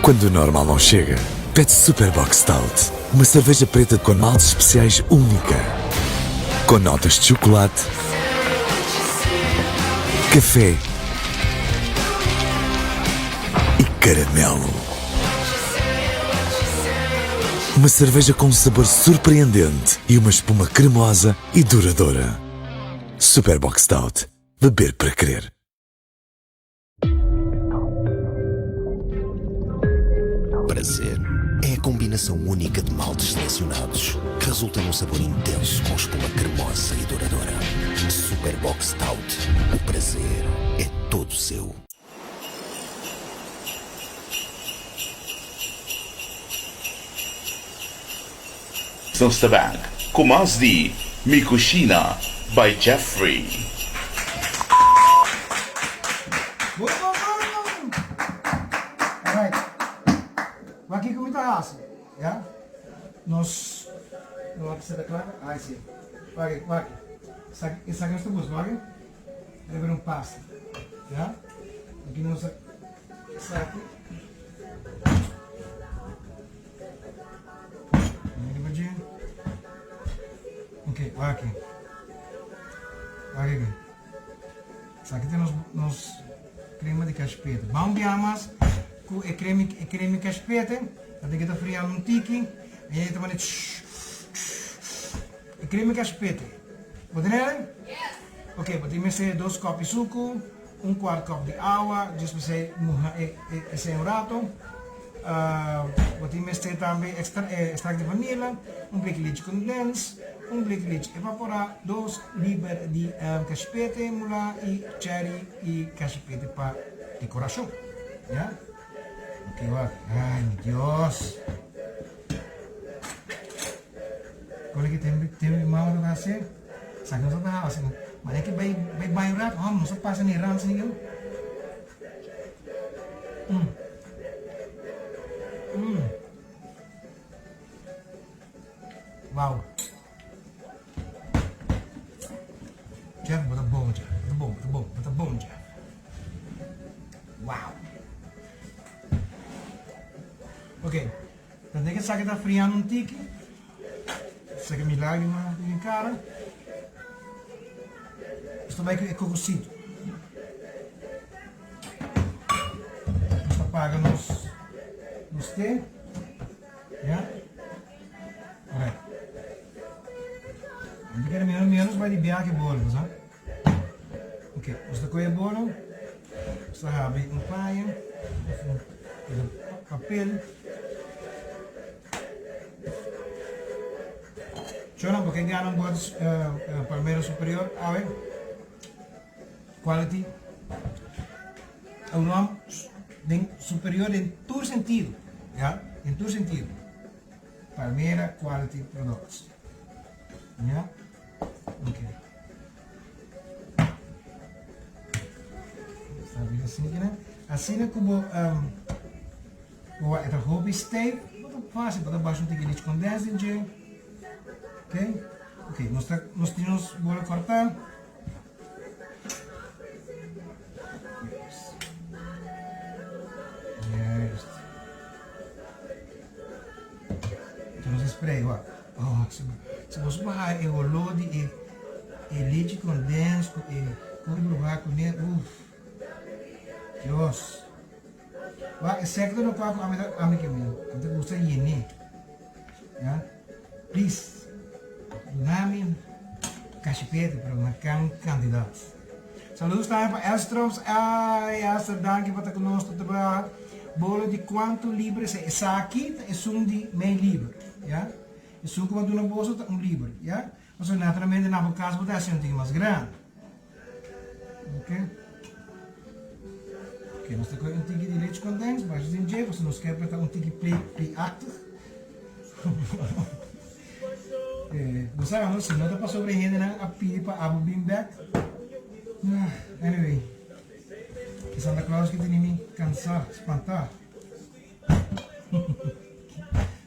Quando o normal não chega, pede Super Bock Stout, uma cerveja preta com maltes especiais única. Com notas de chocolate, café e caramelo. Uma cerveja com um sabor surpreendente e uma espuma cremosa e duradoura. Super Bock Stout. Beber para querer.
Prazer é a combinação única de maltes selecionados que resulta num sabor intenso com espuma cremosa e duradoura. Super Bock Stout. O prazer é todo seu.
Nos ta bek ku mas di Mi Cushina by Jeffrey.
Bum bum bum! Alright. Wak kiko mi ta hasi, ya? Nos no wak si ta kla. Ai si. Wak, wak. Esaki, esaki nos ta buska, wak. Debe un pasta, ya? Aki nos a esaki. Riba dje. Ok, wak aki. Wak aki. Esaki ta nos nos crema di kashpete. Ban bia mas ku e crema e crema di kashpete. Ta tin ke ta friando un tiki. E ta manda tsh tsh. E crema di kashpete. Bo tene el?
Yes!
Ok, bo tin mester dos kòp di suku, un kuart kòp di awa, djis p'esei muha e esei un rato. Bo tin mester tambe extract di vanilla, un blik lechi condens, un blik lechi evapora, dos liber di cashipete mula y cherry y cashipete pa decoracion. Ya? Ok, wak. Ay, mi Dios. Kole ki tem tem mi mama ta hasi, sa ki nos ta hasi. Mane ki bai bai baño rat, hom, nos ta pasa ni rans ni yo. Mm. Mm. Wow. Jeff, bo ta bon, Jeff. Bo ta bon, bo ta bon, bo ta bon, Jeff. Wow. Ok. Tende ke esaki ta friando un tiki, saka mi lagrima di mi kara. Nos ta bai ku e kokosito. Nos ta paga nos nos te. Ya. Alright. Mi kere mira mira nos bai di biaha ke bolo, sa? Ok, nos ta kohe e bolo, nos ta habri un paña of un papel. Chona, bo ke gana un bòt Palmera Superior awe? Quality. Un rom den superior den tur sentido, ya, den tur sentido. Palmera Quality Products. Ya. Ok. Está bien así, né? Asina ku bo um, bo e ta hopi stijf, bo ta fácil, bo ta basha un tiki leche condens den dje. Ok? Ok, nos ta nos tin nos bola cortá. Juist. Enton nos a spray, wak. Oh, si si boso por haya e olor di e e lechi condens cu e cor bruha cune, uff. Dios. Wak, e secto no kwa cu ami ta ami ke mi, ami ta gusta yene. Ya. Please, duna mi cashipete, pero na kan cantidad. Saludos tambe pa Estrops. Ay, Esther, danki pa ta cu nos tur trabaha. Bolo di cuanto liber esey? Esaki ta esun di mei liber, ya. Esun cu bo a duna boso ta un liber, ya. Pasobra naturalmente na bo cas bo ta haci un tiki mas grandi. Ok. Ok, nos ta coge un tiki di leche condens, basha den dje, pasobra nos kier pa ta un tiki play-achtig. Eh, bo sa no, si no ta pasobra e hendenan a pidi pa abo bin bek. Ah, anyway, e Santa Claus ki tene mi cansá, spantá.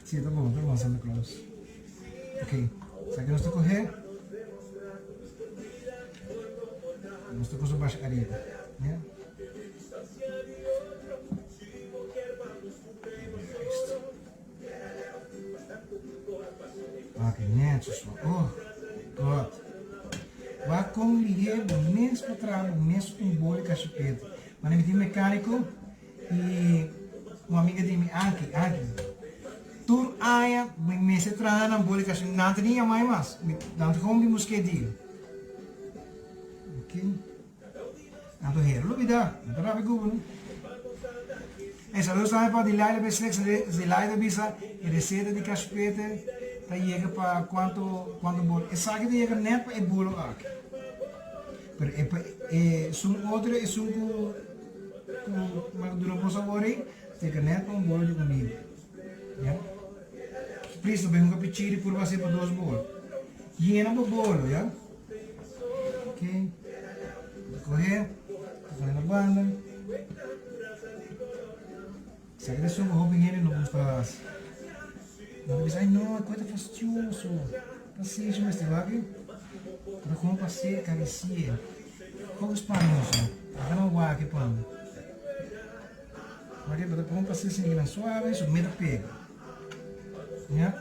Si, ta bon, ta bon Santa Claus. Ok, sa ki nos ta coge? Nos ta cosa basha ariba, ya? Wak e netjes man. Oh, God. Wak kon lihé bo mes por traha bo mes un boli kashipete. Mane mi tin mecanico y un amiga di mi Anki, Anki. Tur aña mi mester traha nan boli kashipete. Nan ta ni yamai mas. Nan ta gewoon bin busk'é dia. Ok. Anto hero lubida, no ta rabia ku bo no. E saludos tambe pa Dilaida Beslex, Dilaida bisa e receta di kashpete ta yega pa cuanto cuanto bolo. Esaki ta yega net pa e bolo aki. Pero e pa e sun otro esun ku ku ma duna bos awor ei ta yega net pa un bolo di un libra. Ya. Please no bay hunga pichiri purba hasi pa dos bolo. Yena bo bolo ya. Ok, kohe, pone na banda. Sa ki ta esun ku hopi hende no gusta hasi. Nan ta bisa, ay no, e kos ta fastioso. Pasenshi mester wak e. Pero komo pa se karisi'e. Poko spañoso. Aka nan wak e pa mi. Wak e, bo ta komo pa se sinti nan suave, su meta pega. Ya.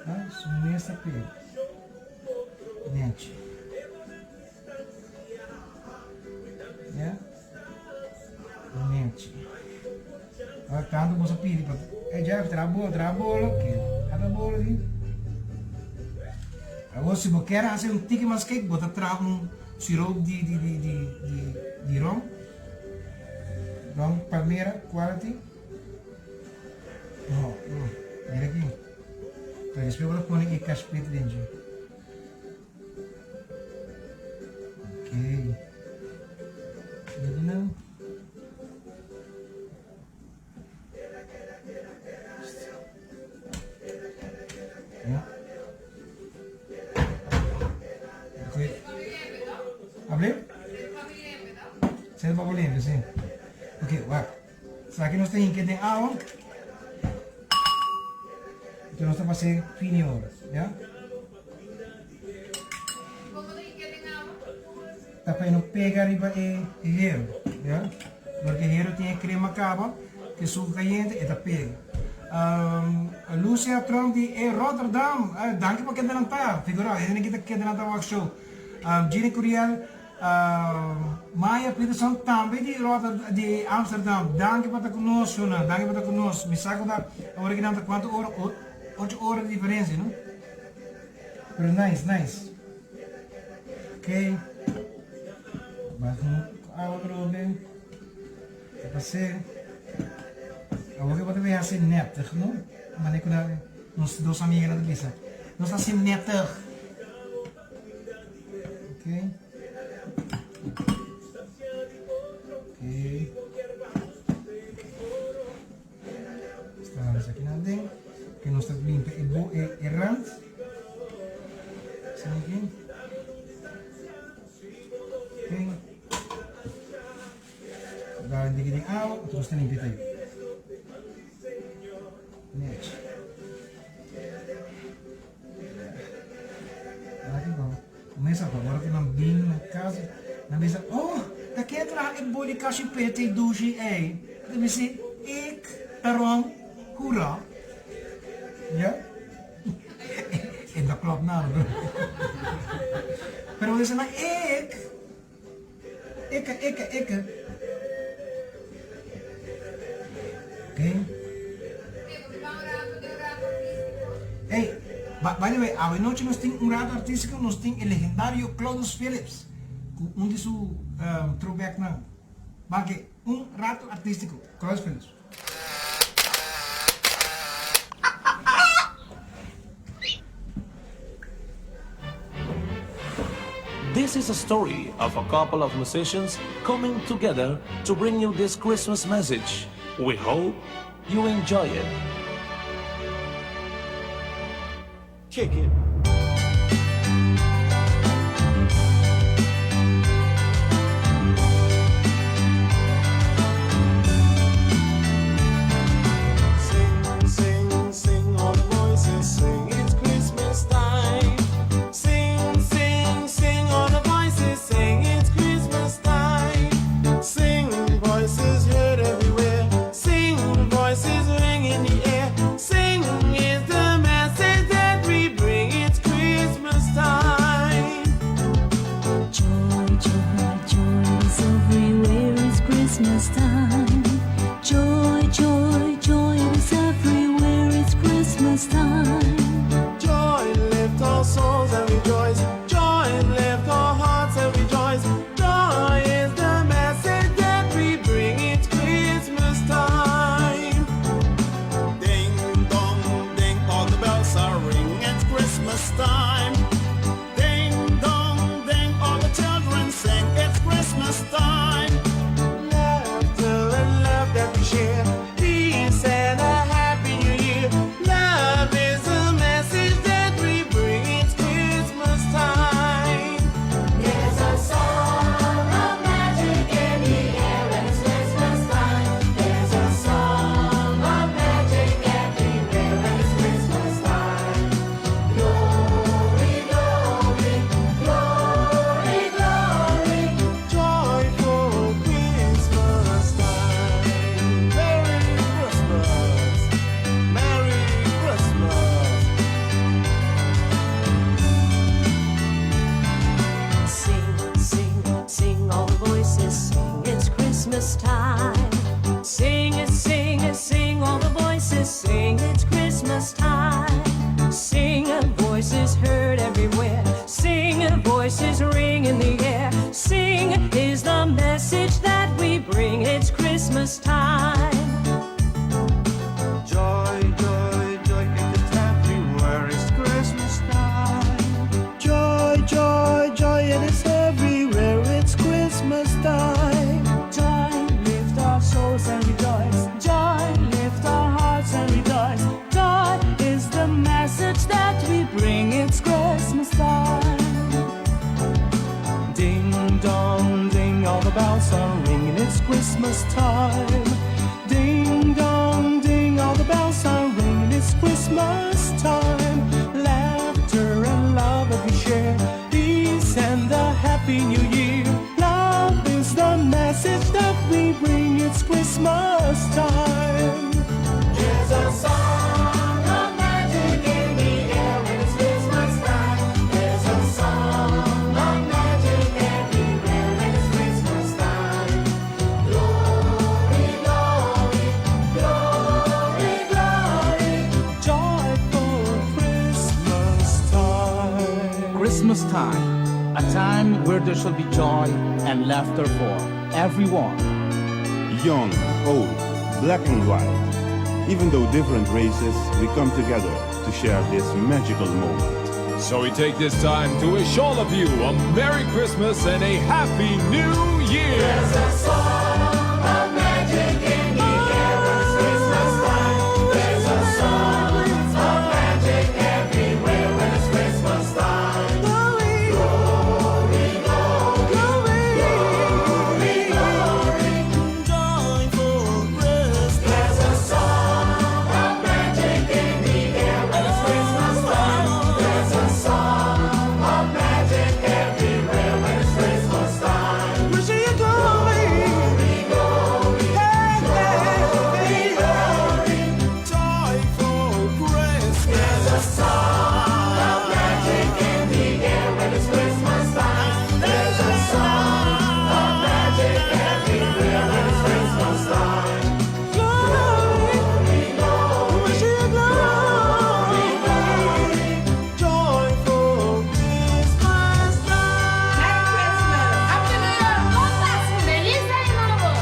Ah, su mesa pega. Nechi. Ya. Nechi. Ahora tanto boso pidi pa eh Jeff traha bolo, traha bolo. Oké, ata bolo di. Awor si bo kier hasi un tiki mas cake, bo ta traha un siroop di di di di di di rom. Rom palmera quality. No, no. Mira aki. Pero despues bo ta pone e kashpit den dje. Ok. Mira nan. Ja. Hable? Zet pa limpio, sí. Ok, wak. Esaki nos ta hinke den awa. Entonces nos ta pase fini ora, ya? Ta pa e no pega riba e hero, ya? Porque e hero tin e crema caba, ke suku cayente e ta pega. Lucia Trump di e Rotterdam, danki pa keda nan ta, figura, hende ki ta keda nan ta wak show. Gini Curiel, Maya Peterson tambe di Rotterdam, di Amsterdam, danki pa ta ku nos shownan, danki pa ta ku nos. Mi sa ku ta awor aki nan ta kuantu ora, ocho ora di diferensia, no? Pero nice, nice. Ok. Bas un awa atrobe. Ta pasé. Awor ki bo ta bay hasi nètig, no? Manera ku nos dos amiganan ta bisa. Nos ta hasi nètig. Ok. Ok. Sta esaki nan den. Ke nos ta limpia e bo e e rand. Asina aki. Ok. Dal un tiki den awa, otro nos ta limpia tayo. Nechi. Aki bo. Mesa pa ora ku nan bin na kas, nan bisa, Oh, ta ken traha e boli kashipete i dushi ei? Ta bisa, Ik, Taron, hura. Ya? E no klòp nada, bro. Pero bo bisa nan, Ik, ikke, ikke, ikke. Okay. Hey, by the way, awe nochi nos tin un rato artístico, nos tin e legendario Claudus Phillips, ku un di su um, throwbacknan. Bake, un rato artístico, Claudus Phillips.
This is a story of a couple of musicians coming together to bring you this Christmas message. We hope you enjoy it.
Kick it. Sing, sing, sing, all the voices sing, it's Christmas time. Sing, sing, sing, all the voices sing, it's Christmas time. Sing, voices heard everywhere. Sing, voices ring in the air. Sing is the message that we bring, it's Christmas time.
Joy, joy, joy is everywhere, it's Christmas time. Joy, joy, joy is everywhere, it's Christmas time.
Joy lift our souls and rejoice. Joy lift our hearts and rejoice. Joy is the message that we bring. It's Christmas time. Ding dong ding, all the bells are ringing. It's Christmas time. Ding dong ding, all the children sing. It's Christmas time. Laughter and love that we share. Peace and a happy new year. Love is the message that we bring. It's Christmas time.
There's a song of magic in the air and it's Christmas time. There's a song of magic everywhere and it's Christmas time. Glory, glory, glory, glory.
Joyful Christmas time. Merry Christmas. Merry Christmas.
Sing, sing, sing, all the voices sing, it's Christmas time. Sing it, sing it, sing, all the voices sing, it's Christmas time. Sing, voices heard everywhere. Sing, voices ring in the air. Sing is the message that we bring, it's Christmas time.
Joy. bring. It's Christmas time. Ding dong ding, all the bells are ringing. It's Christmas time. Ding dong ding, all the bells are ringing. It's Christmas time. Laughter and love that we share. Peace and a happy new year. Love is the message that we bring. It's Christmas time.
There's a song of magic in the air when it's Christmas time. There's a song of magic everywhere when it's Christmas time. Glory, glory, glory, glory.
Joyful Christmas time.
Christmas time, a time where there shall be joy and laughter for everyone.
Young, old, black and white. Even though different races, we come together to share this magical moment.
So we take this time to wish all of you a Merry Christmas and a Happy New Year!
There's a song of magic in the air when it's Christmas time. There's a song of magic everywhere when it's Christmas time. Glory, glory, glory, glory.
Joyful Christmas.
There's a song of magic in the air when it's Christmas time. There's a song of magic everywhere when it's Christmas time.
Wishing you glory.
Glory, glory, glory.
Joyful Christmas.
There's a song of magic in the air when it's Christmas time. There's a song of magic everywhere when it's Christmas time.
Glory, wishing you glory. Joyful Christmas time.
Merry Christmas! Happy New Year! ¡Feliz Año Nuevo!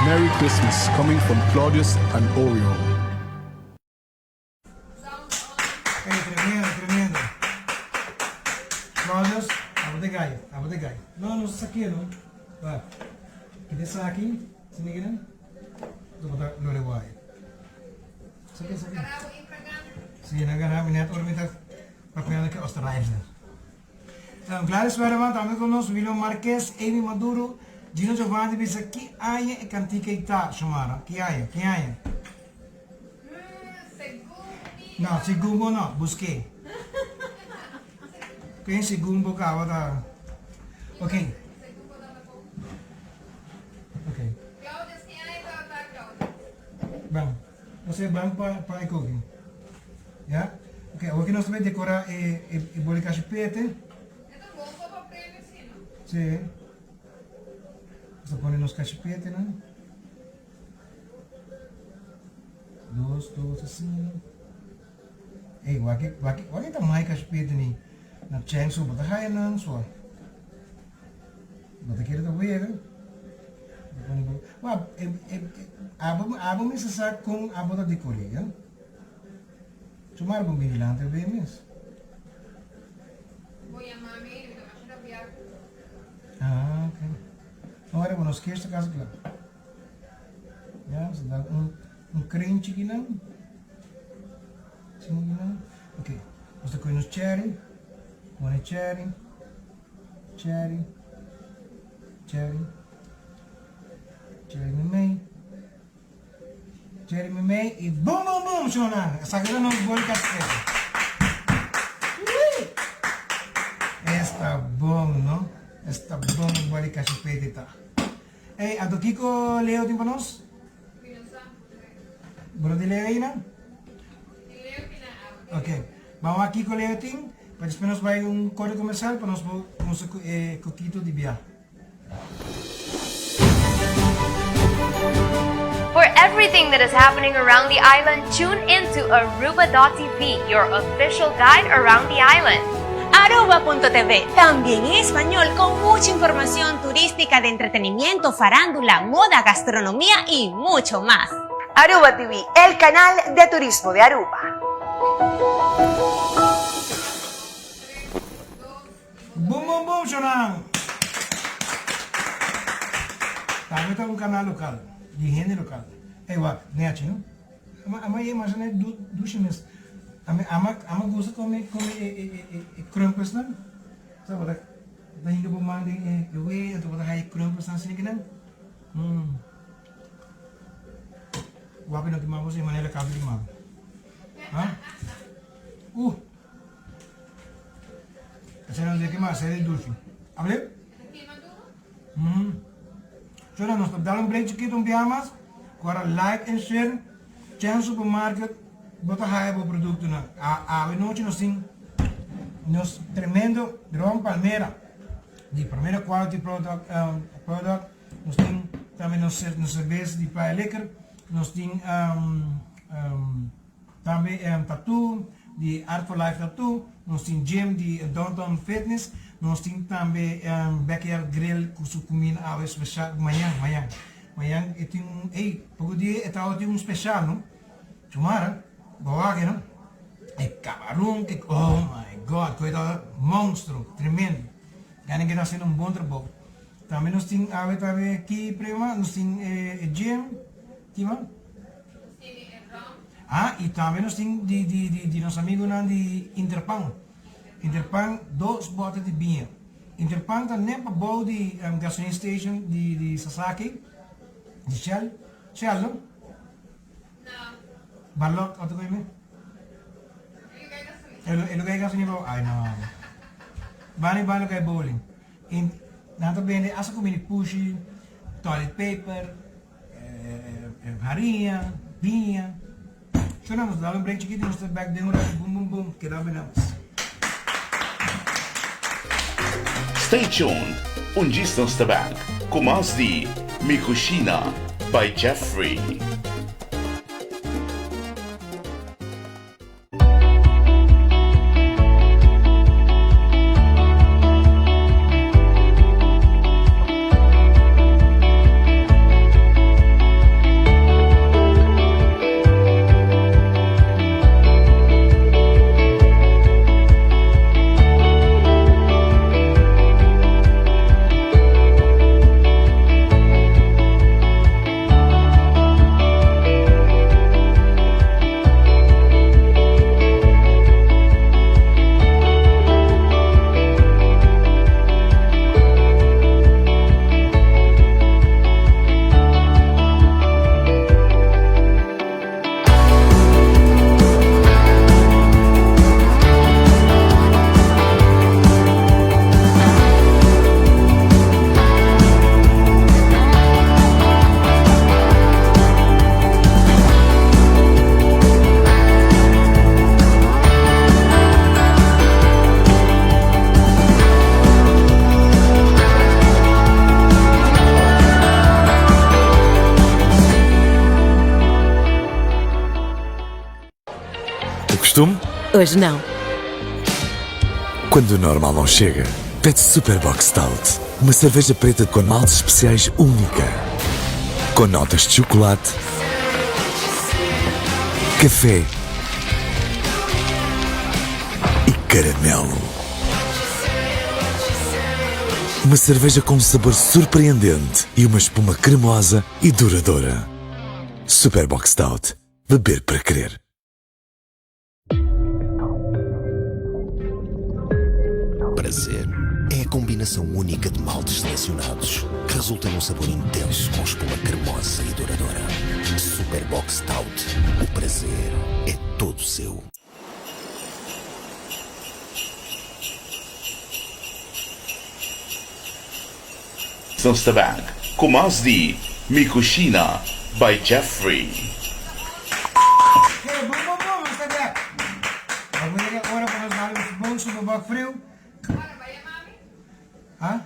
Merry Christmas coming from Claudius and Oriole.
Ey, tremendo, tremendo. Claudius, abo ta gai, abo ta gai. No, no esaki no. Ba. Kita esaki, sini kinan. Ito bata lore waai. Esaki, esaki. Si, nan gana mi net ora mi ta papiando ku Oostenrijkers. Gladys Werleman tambe ku nos, William Marquez, Amy Maduro, Gino Giovanni bisa ki aña e kantika ei ta, Shomara? Ki aña? Ki aña? No, segun bo no, busk'é. Ken segun bo kaba ta. Ok. Ok. Ban. Nos e ban pa pa e koki. Ya? Ok, awor ki nos ta bai dekorá e e boli kashipete. Sí. Nos ta pone nos kashipetenan. Dos, dos asina. Ey, wak e, wak e, wak e ta mai kashipete ni na chen so, bo ta haya nan so. Bo ta kere ta wega. Bo pone bo, wa, e, e, e, abo, abo mester sa kon abo ta dekor'é, ya. Chumar bo bini lanta be mes.
Bo yama mi, mi ta masha rabiá.
Ah, ok. Ora bo nos kerst ta kasi kla. Ya, nos ta dal un, un krenchi kinan. Asina kinan. Ok, nos ta kohe nos cherry. Pone cherry, cherry, cherry, cherry meimei. Cherry meimei i bum bum bum shona! Esaki ta nos boli kashpete. Esta bon no? Esta bon e boli kashpete ta. Ey, anto kiko Leo tin pa nos? Bo no tin Leo ei nan? Ok, ban wak kiko Leo tin, pa despues nos bai un korte komersial pa nos por kumsa ku e kokito di bia.
For everything that is happening around the island, tune in to Aruba.tv, your official guide around the island.
Aruba.tv, también en español, con mucha información turística de entretenimiento, farándula, moda, gastronomía y mucho más.
Aruba TV, el canal de turismo de Aruba.
Boom boom boom shonnan! Tambe ta un canal local, di hende local. Ey wak, neachi no. Ama ye masha net dushi mes. Ami ama ama gusta come come e e e e crumpets nan. Sa bo ta bo ta hinka bo man den e e wea anto bo ta haya e crumpets nan asina kinan. Mm. Wapi no kima bo si manera kabi di mama. Ha? Uh. Esei no ta kima, esei ta dushi. Abri? Mm. Chora, nos ta dal un break chikito un biaha mas. Ku ora like en share. Chen Supermarket bo ta haya bo produktonan. Awe nochi nos tin nos tremendo Ron Palmera di Palmera Quality Product, um, product. Nos tin tambe nos, nos cerveza di Playa Liquor. Nos tin um, um, Tambe Tattoo di Art for Life Tattoo, nos tin gym di Downtown Fitness, nos tin tambe Backyard Grill cu su cuminda awe special, mañan, mañan, mañan e tin un, ey, poco dia e tabata tin un special no, Chumara, bo wak no, e camarón, e, oh my God, cu e tabata monstruo, tremendo, gana ke ta haciendo un bon trabou. Tambe nos tin awe tambe ki prima, nos tin e gym, kima? Ah, y tambe nos tin di, di, di, di nos amigonan di Interpan. Interpan, dos bote di biña. Interpan ta net pa bou di um, gasoline station di, di Sasaki, di Shell. Shell, no?
No.
Balok, otro cosa me? E lugar de gasolina pa Ay, no. Bani ba lugar bowling. In, nan ta bende asa comida pushi, toilet paper, Hariña, biña. Shona nos dal un break chikito y nos ta back den un rato boom boom boom keda be nos.
Stay tuned, un djis nos ta back ku mas di Mi Cushina by Jeffrey. O costume?
Hoje não.
Quando o normal não chega, pede Super Bock Stout. Uma cerveja preta com maltes especiais única. Com notas de chocolate, café e caramelo. Uma cerveja com um sabor surpreendente e uma espuma cremosa e duradoura. Super Bock Stout. Beber para querer.
Prazer é a combinação única de maltes selecionados que resulta num sabor intenso com espuma cremosa e duradoura. Super Bock Stout. O prazer é todo seu.
Nos ta back cu mas di Mi Cushina by Jeffrey.
Hey, bon bon bon, nos ta back. Awe yega ora pa nos dal un bon superbok friu. Ha?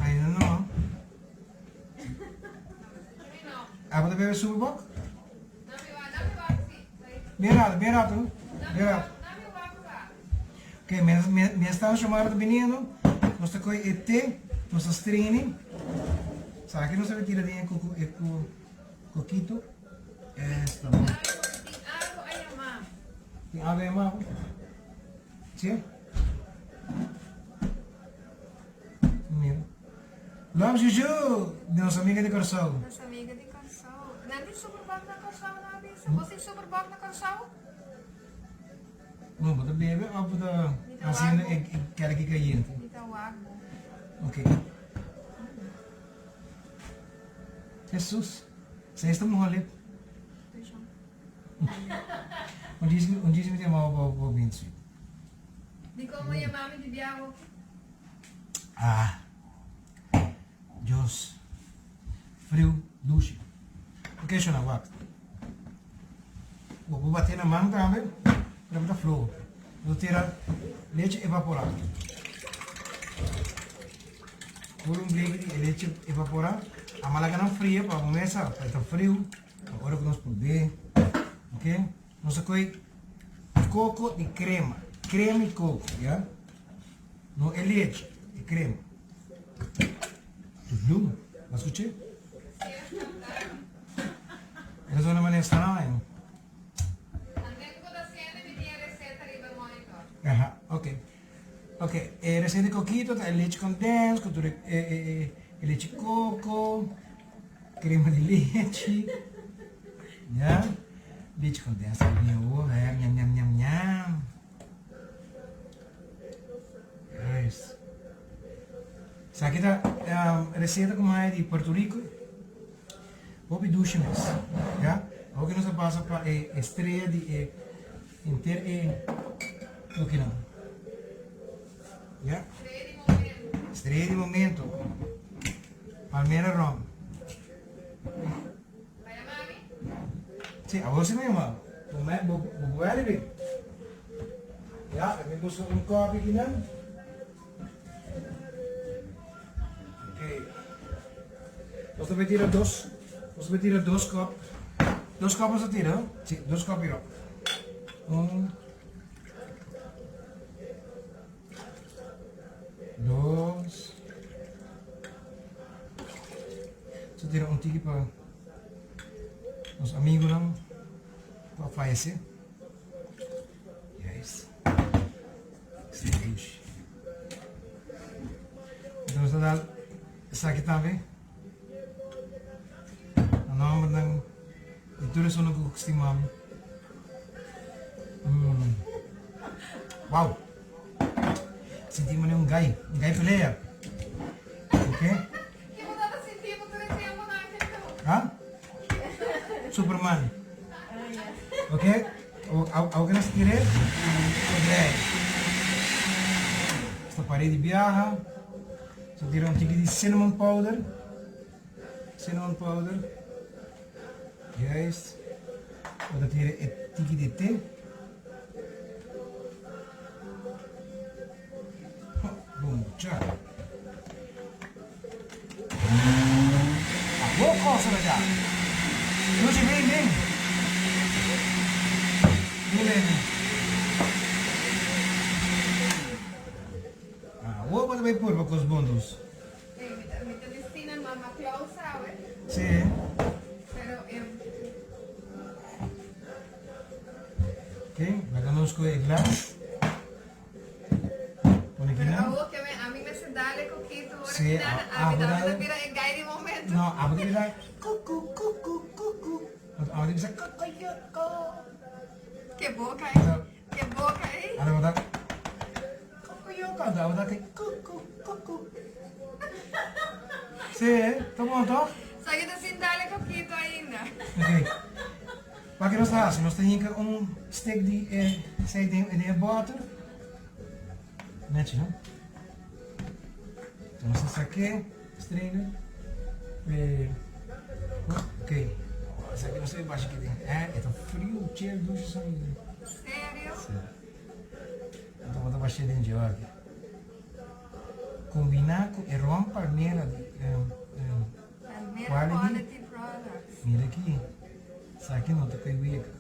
Ainda no. Abo ta bebe superbok? Bien rato, bien rato, bien rato. Ok, mientras tanto Xiomara ta biniendo, nos ta coge e te, nos ta strini. Sa aki nos ta tira den e coco, e co, coquito. Esta bon. Tin algo a yama? Si? Mira. Love Juju, nos amiga di Kòrsou.
Nos amiga di Kòrsou. Nan tin Superboc na Kòrsou nan a bisa? Bo tin Superboc na Kòrsou?
No, bo ta bebe òf bo ta hasiendo e kèlki kayente?
Mi ta wak bo.
Ok. Hesus, sa esta muha lip. Un djis un djis mi ta yama bo bo bin sweet.
Dikon bo yama mi di biaha hopi?
Ah. Dios. Friu, dushi. Ok, shona, wak. Bo por bati na man tambe, pero bo ta floho. Bo tira leche evaporá. Pur un bleki di e leche evaporá. Ama laga nan fria pa bo mesa, pa e ta friu, pa ora ku nos por be. Ok, nos a koe koko di krema, krema i koko, ya. No e leche, e krema. Blue, bo a skuch'é? E ta zona manera straño. Aha, ok. Ok, e receta di kokito ta e leche condens ku tur e e e leche koko, crema di leche, ya. Leche condens ta bien awor, ñam ñam ñam ñam. Nice. Esaki ta receta ku mi haya di Puerto Rico. Hopi dushi mes. Ya. Awor ki nos a pasa pa e estrea di e henter e lokinan. Ya. Estrea di momento. Palmera rom. Si, awor si mi yama. Bo bo bo bo bin. Ya, mi busca un kopi kinan. Ok. Nos ta bay tira dos. Nos ta bay tira dos kop. Dos kop nos ta tira, no? Si, dos kop hierop. Un. Dos. Nos ta tira un tiki pa nos amigunan ku a fayesé. Juist. Douche. Enton nos ta dal esaki tambe na nombernan di tur esunnan ku stima mi. Mm. Wow. Sinti mane un gai, un gai pelea. Ok? Ha? Superman. Ok? Awo ke nos tir'é, nos ta par'é di biaha. Nos ta tira un tiki di cinnamon powder. Cinnamon powder. Juist. Nos ta tira e tiki di te. Bon, cha. Awor cosa ta dja. Luchi bin bin. Bin bin. Awor bo ta bay purba cos bon dus.
Mi ta destina mama Claus awe.
Si.
Pero e.
Ok, laga nos cu e glas. Pone
Pero
kinan.
awor ke ami mester dale kokito ora
Sí,
kinan
a-
ami
abo
ta
dale.
bira e guy di momento.
No, abo ta bira kuku kuku kuku. Anto abo ta bisa kokoyoko.
Ke boka ei. Ke boka ei.
Anto abo ta kokoyoko. Anto abo ta kuku kuku. Sí, ta bon toch?
Sa ke ta sin dale kokito ainda.
Ok. Wak nos ta hasi? Nos ta hinka un stick di e sei den e boter. Nechi, no? Nos ta sak'é, strainer. E, ok. Esaki nos ta bashi aki den. Eh, e ta friu, chill, dushi sa mi.
Serio?
Si. Anto bo ta bash'é den dje aki. Kombiná ku e ron palmera di
Palmera
Quality.
Quality Products.
Mira aki. Esaki no ta kai wega.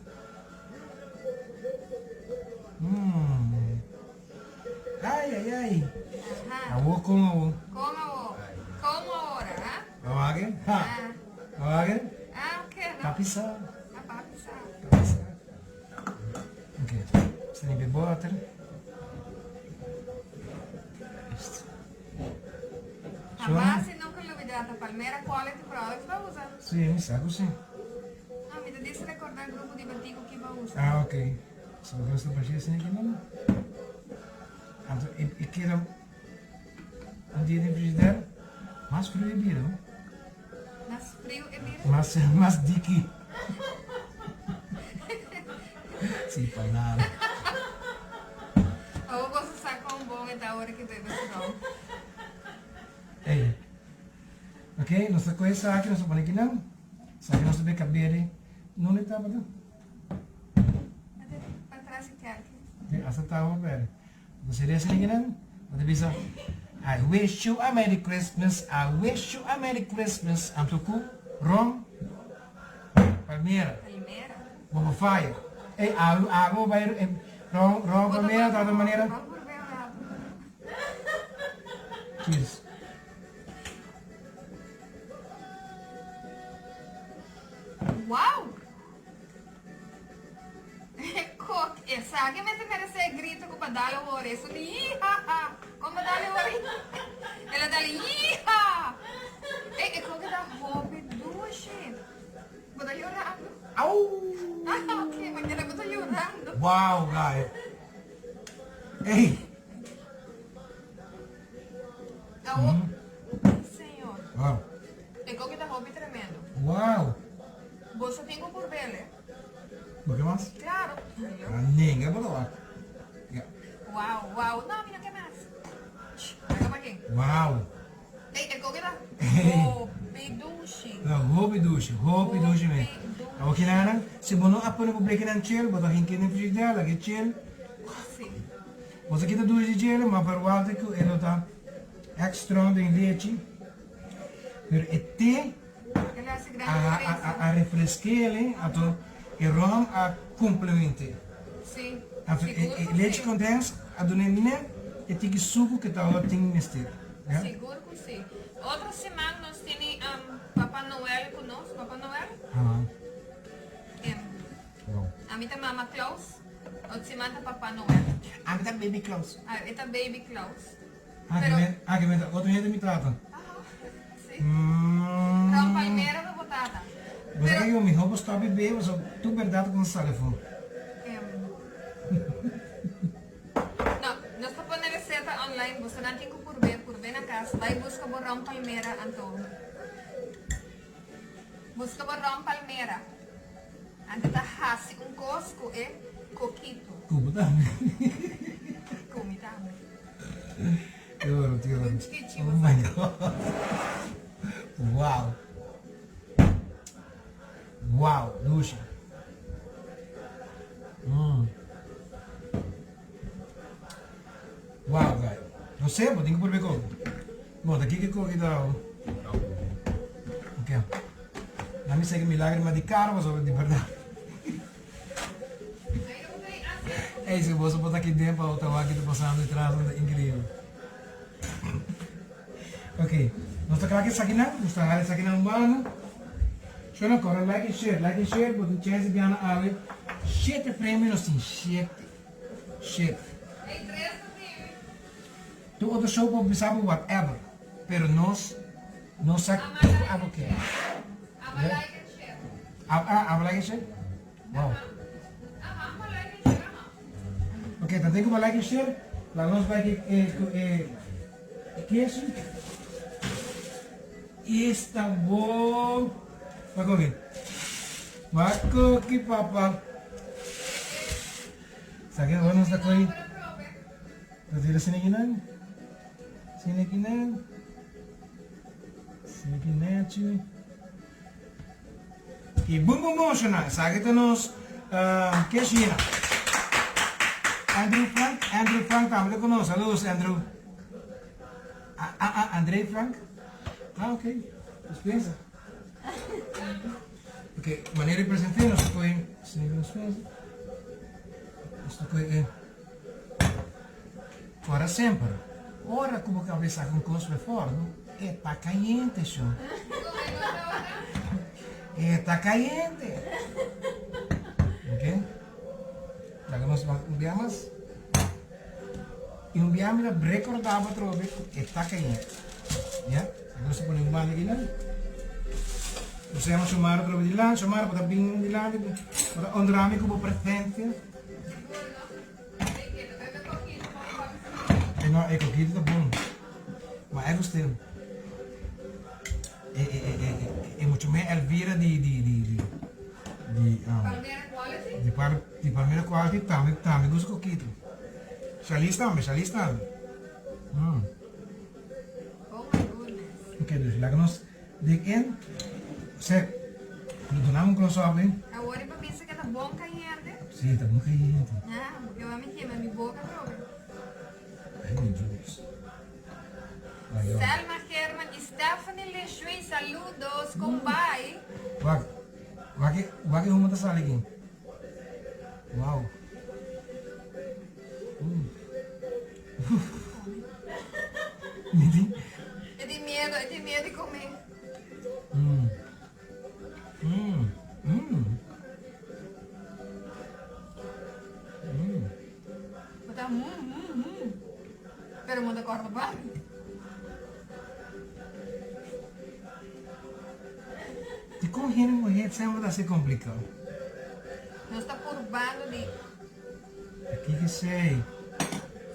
Mmm. Ai, ai, ai.
Aha.
Awor kon awor.
Kon awor. Como ahora, ha?
Awor Ha. Awor
Ah, ok, no.
Papi sa.
Ah, papi sa.
Papi sa. Ok. Sta limpia boter.
Hamas si nunca lubida ta Palmera Quality Products ba usa.
Si, mi sa ku si.
recorda grupo di batico ki bo usa.
Ah, ok. So nos ta bashia asina aki nan. Anto e e keda un dia den frigider, mas friu e bira, no?
Mas friu e bira?
Mas mas diki. Si pa nada.
Awor boso sa kon bon e ta ora ki bebe su ron.
Ey. Ok, nos ta kohe esaki, nos ta pone akinan. Esaki nos ta beka bere. Nunde tabata?
Patras e kerki.
Ok, hasta taba bere. Nos ta resa akinan. Nos ta bisa, I wish you a Merry Christmas, I wish you a Merry Christmas. Anto ku ron palmera.
Palmera.
Bo bo faya. Ey, awe awe bo bai ron ron palmera ta otro manera. Cheers.
Wow! Kok, esaki mester merece e grito ku pa dal awor. Eso di yee-ha-ha. Kon pa dal awor? El a dal yee-ha! Ey, e koke ta hopi dushi. Bo ta yorando?
Au!
Ah, ok, ma keda bo ta yorando.
Wow, guy. Ey!
Awor, Señor.
Wow.
E koki ta hopi tremendo.
Wow.
Boso tin ku purbele.
Bo ke mas?
Claro.
Ah, nenga bo ta wak. Ya.
Wow, wow. No, mi no ke mas. Laga pa ken.
Wow.
Ey, e koki ta hopi dushi.
Ta hopi dushi, hopi dushi mes. Awor kinanan, si bo no a pone bo blekinan chel, bo ta hinke den frigider, laga e chel.
Si.
Bo ta kita dushi di djele, ma verwachta ku e lo ta extra den lechi. Pero e te a refreske'le, anto e rom a komplement'e. Anto e lechi kondens a dun'e net e tiki suku ku ta tin mester.
Sigur ku si. Otro siman nos tini Papa Noel ku nos. Papa Noel? Ami ta Mama Claus. Otro siman ta Papa Noel.
Ami ta Baby Claus.
E ta Baby Claus.
Ah, que men, ah, que men ta otro hende mi tata.
Si. Ron Palmera ta bo tata.
Bo sa kico miho bo stop bebe pasobra tur berdad con sali afo.
No, nos ta pone receta online, bosonan tin cu purbe, purbe na cas, bay busca bo Ron Palmera anto busca bo Ron Palmera anto ta haci un cos cu e coquito.
Cu bo tambe.
Cu mi tambe.
Te oro, te oro. Oh my God. Wow. Wow, dushi. Mm. Wow, guy. No sé, bo tin ku purbe koki. Bo, ta kiko koki ta. Ok. Na mi seki mi lágrima di kara pasobra di bèrdat. Ey, si boso por ta aki den pa ota wak ki ta pasando detrás nan ta increíble. Ok, nos ta kla ku esakinan, nos ta hala esakinan un banda. Shona kora like and share, like and share, bo tin chance di gana awe shete premio nos tin, shete, shete. Tur otro show por bisa bo whatever, pero nos no sa kiko abo kier. Ah, ah, abo like and share? Wow. Ok, dan tengo pa like and share. Laat nos bai ki e ku e kesu. Esta bon. Wak oki. Wak oki papa. Sa ke nos ta koi. Ta tira sinikinan. Sinikinan. Sinikinechi. Y bum bum bum shona, esaki ta nos keshina. Andrew Frank, Andrew Frank tambe ta ku nos. Saludos Andrew. Ah, ah, ah, André Frank. Ah, ok. Dispensa. Ok, manera di present'é nos ta kohe, nos ta kohe e. Ora semper, ora ku bo kab'é saka un kos for e fòrnu, e ta kayente shon. E ta kayente. Ok. Laga nos wak un bia mas. I un bia mi ta rekordá bo atrobe ku e ta kayente. Ya, laga nos a pone un banda akinan. Nos a yama Xiomara atrobe dilanti. Xiomara, bo ta bin dilanti, bo ta honra mi ku bo presensia. E no, e kokito ta bon. Ma e gust'é. E, e, e, e, e, e mucho me Elvira di, di, di, di, di, um,
Palmera Quality?
Di, par, di Palmera Quality tambe, tambe gusta kokito. Shalis tambe, Shalis tambe. Mm.
Oh my goodness.
Ok, dus laga nos dig in. Se, lo dunam un close up, eh?
Awor e pa bisa ke ta bon kayente.
Si, ta bon kayente.
Ah, porque awor mi kema mi boka atrobe.
Ay, mi Dios. Ay, oh.
Selma German y Stephanie Lejuy, saludos, con bai?
Wak, wak, wak e humo ta sali aki. Wow. Mm. Mi tin.
E tin miedo, e tin miedo di come.
Mm. Mm. Mm. Mm.
Bo ta mm, mm, mm. Pero mo ta corda pa.
Dikon hende muher semper ta hasi komplikado?
Nos ta purbando di.
Ta kiko esei?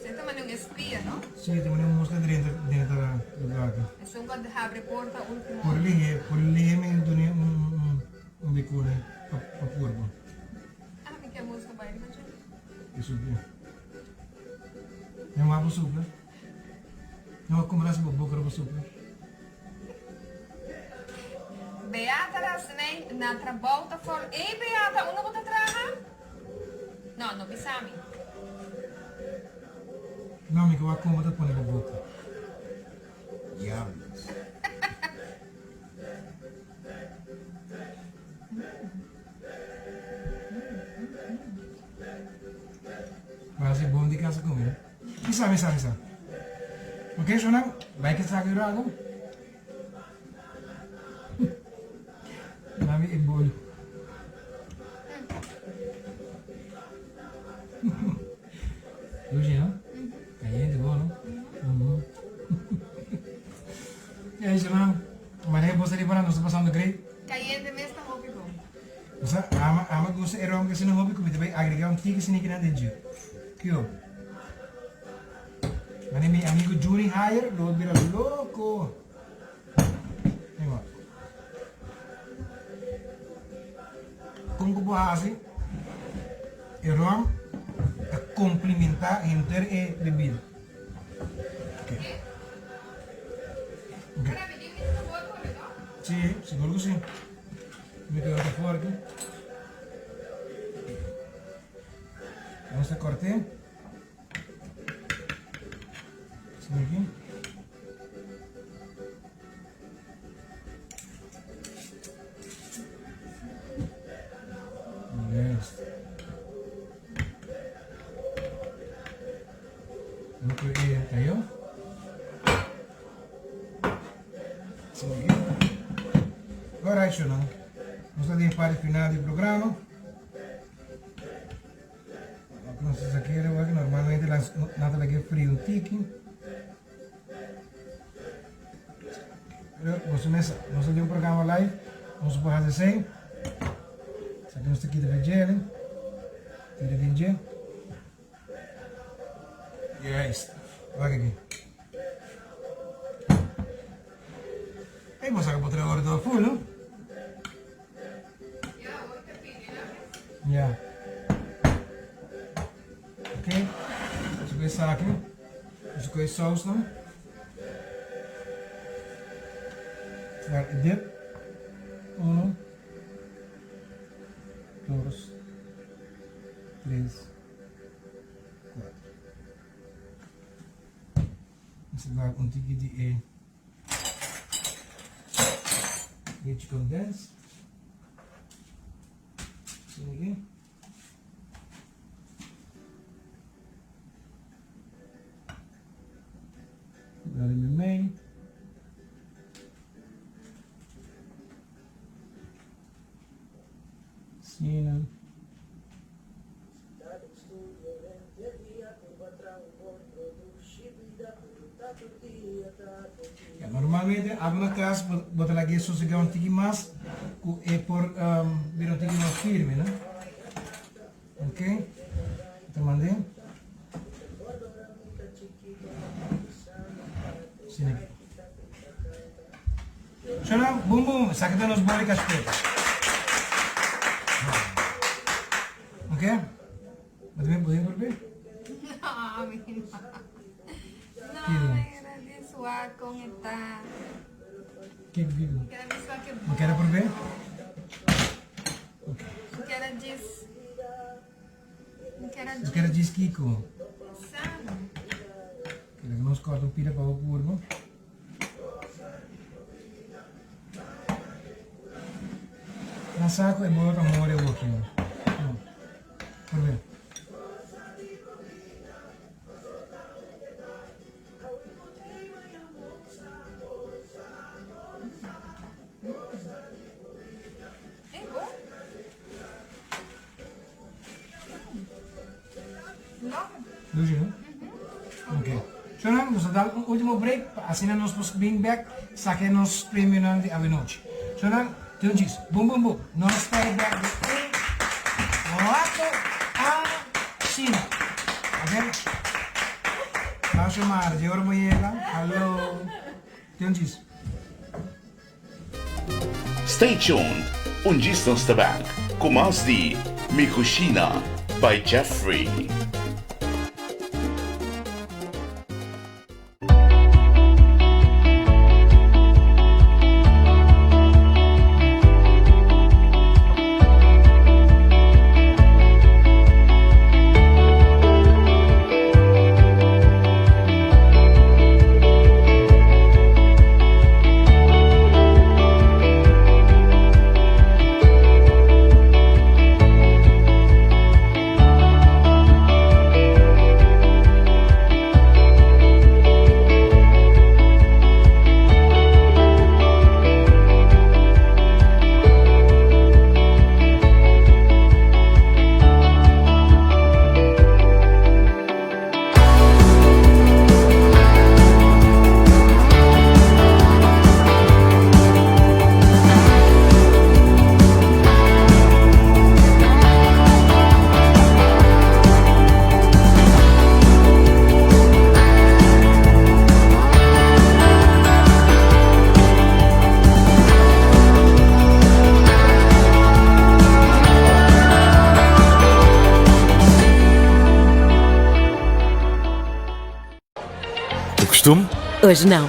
Esei ta manda un espia, no?
Sí, ta manda un mosca drenta drenta lugar aki.
Esun cu a habri porta ultimo.
Por lihe, por lihe mi dune un un un bicune pa pa purba.
Ah, mi ke mosca bai riba dje.
E supia. Mi wak bo supia. Mi wak como bo boca riba supia.
Beata Rasmijn na trabou ta for. Ey Beata, unda bo ta traha? No, no bisa mi.
No, mi ke wak como ta pone bo boca. Diablos. Basi bon di casa cu mi. Misa, misa, misa. Ok, Shonan, bai ke saka yu rato. Mami e bol. Dushi, no? Caliente, bon, no? Mm -hmm. E Shonan, maneer bo sa riba nos ta pasando great.
Caliente mes ta hopi bon.
Bo sa, ama, ama gusta e rom asina hopi ku mi ta bai agrega un tiki sinikinan den dje. Kio? Mane mi amigo Juni Hayer lo bira loko. Mira. Kon ku bo hasi e rom ta komplementá henter e bebida. Ok. Ok. Sí, sigur ku sí. Mi keda otro forki. Nos ta kort'é. Asina aki. Yes. Nos por e tayo. Asina aki. Alright, Shunan. Nos ta den parte final di programa. Nos ta kere wak normalmente nan ta lag'é fri un tiki. Pero boso mes sa, nos ta den un programa live, nos por hasi esei. Esaki nos ta kita pa djele, tira den dje. Juist, wak aki. Ey, bo saka bo tres ora todo full, no? Ya. Ok. Nos koe esaki. Nos koe saus nan. Dar e dip. Uno. Dos. Tres. Cuatro. Nos dar un tiki di e Leche condens. Asina aki. Dale mi mei. Asina. Ya, normalmente abo na cas bo ta laga e sosega un tiki mas. ku e por bira un tiki mas firme, no? Ok, ta mand'é. Asina aki. Shona, bum bum, esaki ta nos boli kashpeta. Ok, bo ta bin bo por bin?
No, mi no. No, mi kere biswa kon e ta.
Kiko, kiko?
Mi kere biswa ke
Bo kere por bin?
Mi kere djis. Mi kere
Bo kere djis kiko?
Sa.
Kere ku nos kòrta un pida pa bo purba. Na sa ku e bolo ta mori awoki. Purba. Dushi, no? Ok. Shona, nos ta dal un ultimo break pa asina nos por bin bek saka nos premionan di awenochi. Shona, tin un chis. Bum bum bum. Nos ta e bek di un rato asina. Ok? Basho mar, di ora bo yega. Hallo. Tin un chis.
Stay tuned, un djis nos ta back ku mas di Mi Cushina by Jeffrey. O costume?
Hoje não.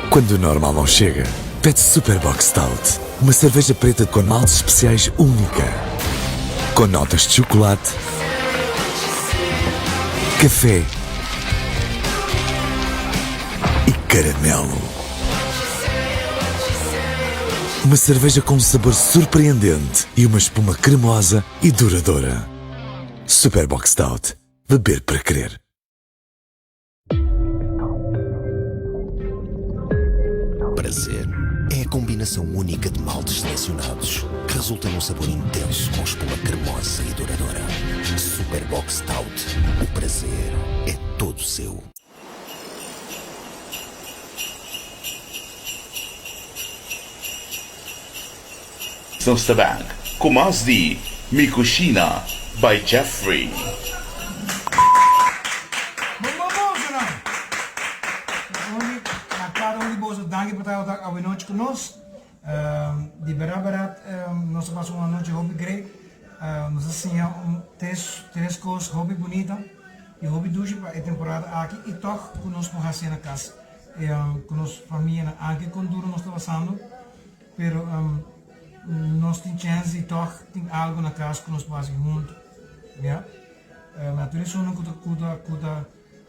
Quando o normal não chega, pede Super Bock Stout, uma cerveja preta com maltes especiais única. Com notas de chocolate, café e caramelo. Uma cerveja com um sabor surpreendente e uma espuma cremosa e duradoura. Super Bock Stout. Beber para querer.
Prazer é a combinação única de maltes selecionados que resulta num sabor intenso com espuma cremosa e duradoura. Super Bock Stout. O prazer é todo seu.
Nos ta back ku mas di Mi Cushina by Jeffrey.
Bon bon bon señor. Un di na cada un di boso danki pa tabata awenochi cu nos. Di berdad berdad nos a pasa un anochi hopi great. Nos a siña un tres tres cos hopi bunita y hopi dushi pa e temporada aki y toch cu nos por haci na cas cu nos famianan anke con duro nos ta pasando. Pero nos tin chance di tog tin algo na cas cu nos por haci hunto. Ya. Na tur esunnan cu ta cu ta cu ta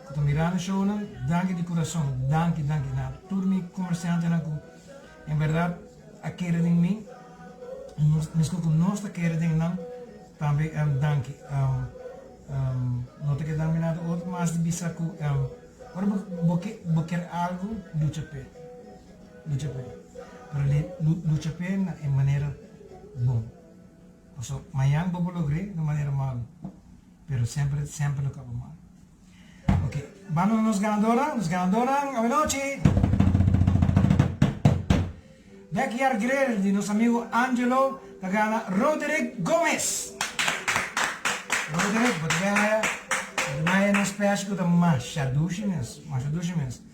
cu ta mirando e shownan, danki di curason. Danki, danki. Na tur mi comerciantenan cu en berdad a kere den mi, nos mescos cu nos ta kere den nan, tambe danki. No ta keda mi nada otro mas di bisa cu ora bo bo ke bo kier algo, lucha p'e. Lucha p'e. Pero li lucha p'e na e manera bon. Paso mañan bo por logr'é na manera malu, pero semper semper lo kaba malu. Ok, banda na nos ganadornan, nos ganadornan awenochi! Backyard Grill di nos amigo Angelo ta gana Roderick Gomez. Roderick, bo ta bay haya, bo ta bay haya nos peshi cu ta masha dushi mes, masha dushi mes.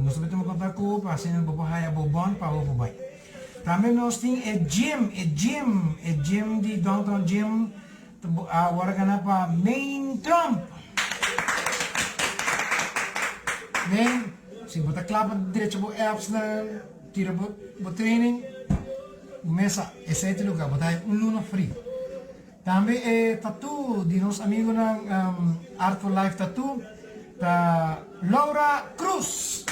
Nos ta bay tuma contact cu bo pa asina bo por haya bo bon pa bo por bay. Tambe nos tin e gym, e gym, e gym di Downtown Gym ta a worde gana pa Main Trump. Main, si bo ta cla pa drecha bo apps nan, tira bo bo training, bo mesa esey ta lugar, bo ta haya un luna free. Tambe e tattoo di nos amigonan Art for Life Tattoo ta Laura Cruz.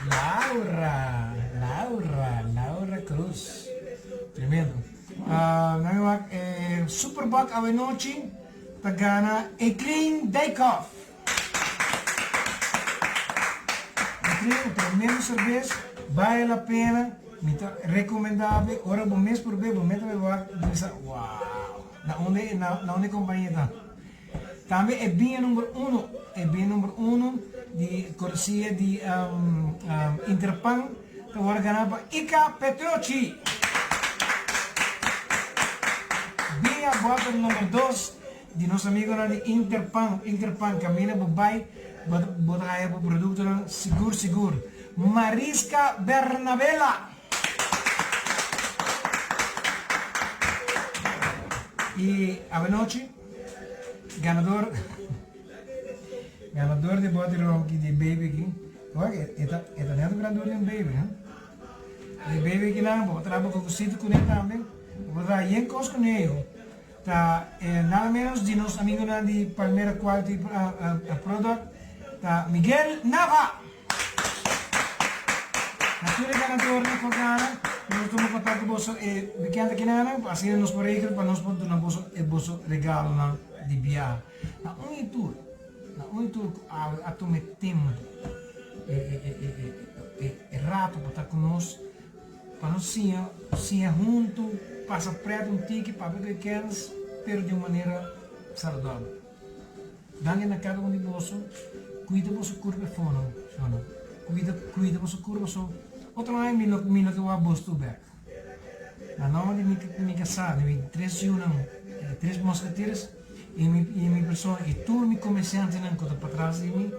Laura, Laura, Laura Cruz. Tremendo. Nan wak e Superbok awenochi ta gana Eclin Dijkhoff. Eclin, tremendo serbes, bale la pena. Mi ta recomenda bo ora bo mes por be bo mes ta wak bo bisa wow na unda na unda e compania ta. Tambe e biña number uno e biña number uno di cortesia di Interpan ta worde gana pa Ika Petrochi. Biña bottle number dos di nos amigonan di Interpan Interpan caminda bo bay bo ta haya bo productonan sigur sigur. Mariska Bernabela. Y awenochi ganador ganador di bote rom aki di baby aki wak e ta e ta net grandura di un baby he e baby aki nan bo por traha bo cocosito cune tambe bo por traha yen cos cune yo ta nada menos di nos amigonan di Palmera Quality Product ta Miguel Nava. Na tur e ganadornan ku a gana, nos tuma kontak ku boso e wikènt akinana, pa asina nos por regel pa nos por duna boso e boso regalonan di biaha. Na un i tur, na un i tur ku awe a tuma e tempu, e e e e e e e rato pa ta ku nos, pa nos siña, siña huntu, pasa prèt un tiki, papia ku e kèns, pero di un manera saludabel. Danki na kada un di boso. Kuida boso kurpa e fono, shona. Kuida, kuida boso kurpa so. Otro aña mi lo, mi lo ke wak bos tur bek. Na nomber di mi, mi kasá, di mi tres yunan, e tres mosketeros, i mi, i mi persona, i tur mi komersiantenan ku ta patras di mi,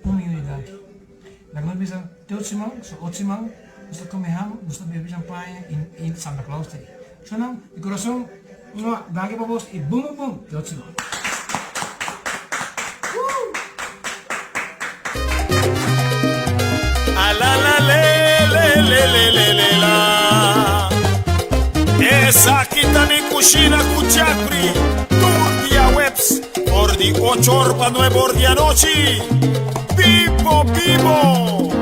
un miyon di danki. Laga nos bisa te otro siman, so otro siman nos ta kome ham, nos ta bebe champaña i, i Santa Claus ta ei. Shonnan, di kurason, mua, danki pa bos i bum bum bum, te otro siman.
A la la le le le le le le la Esaki ta mi kushina ku Jeffrey Tur dia weps for di ocho or pa nuebe or di anochi Bibo bibo!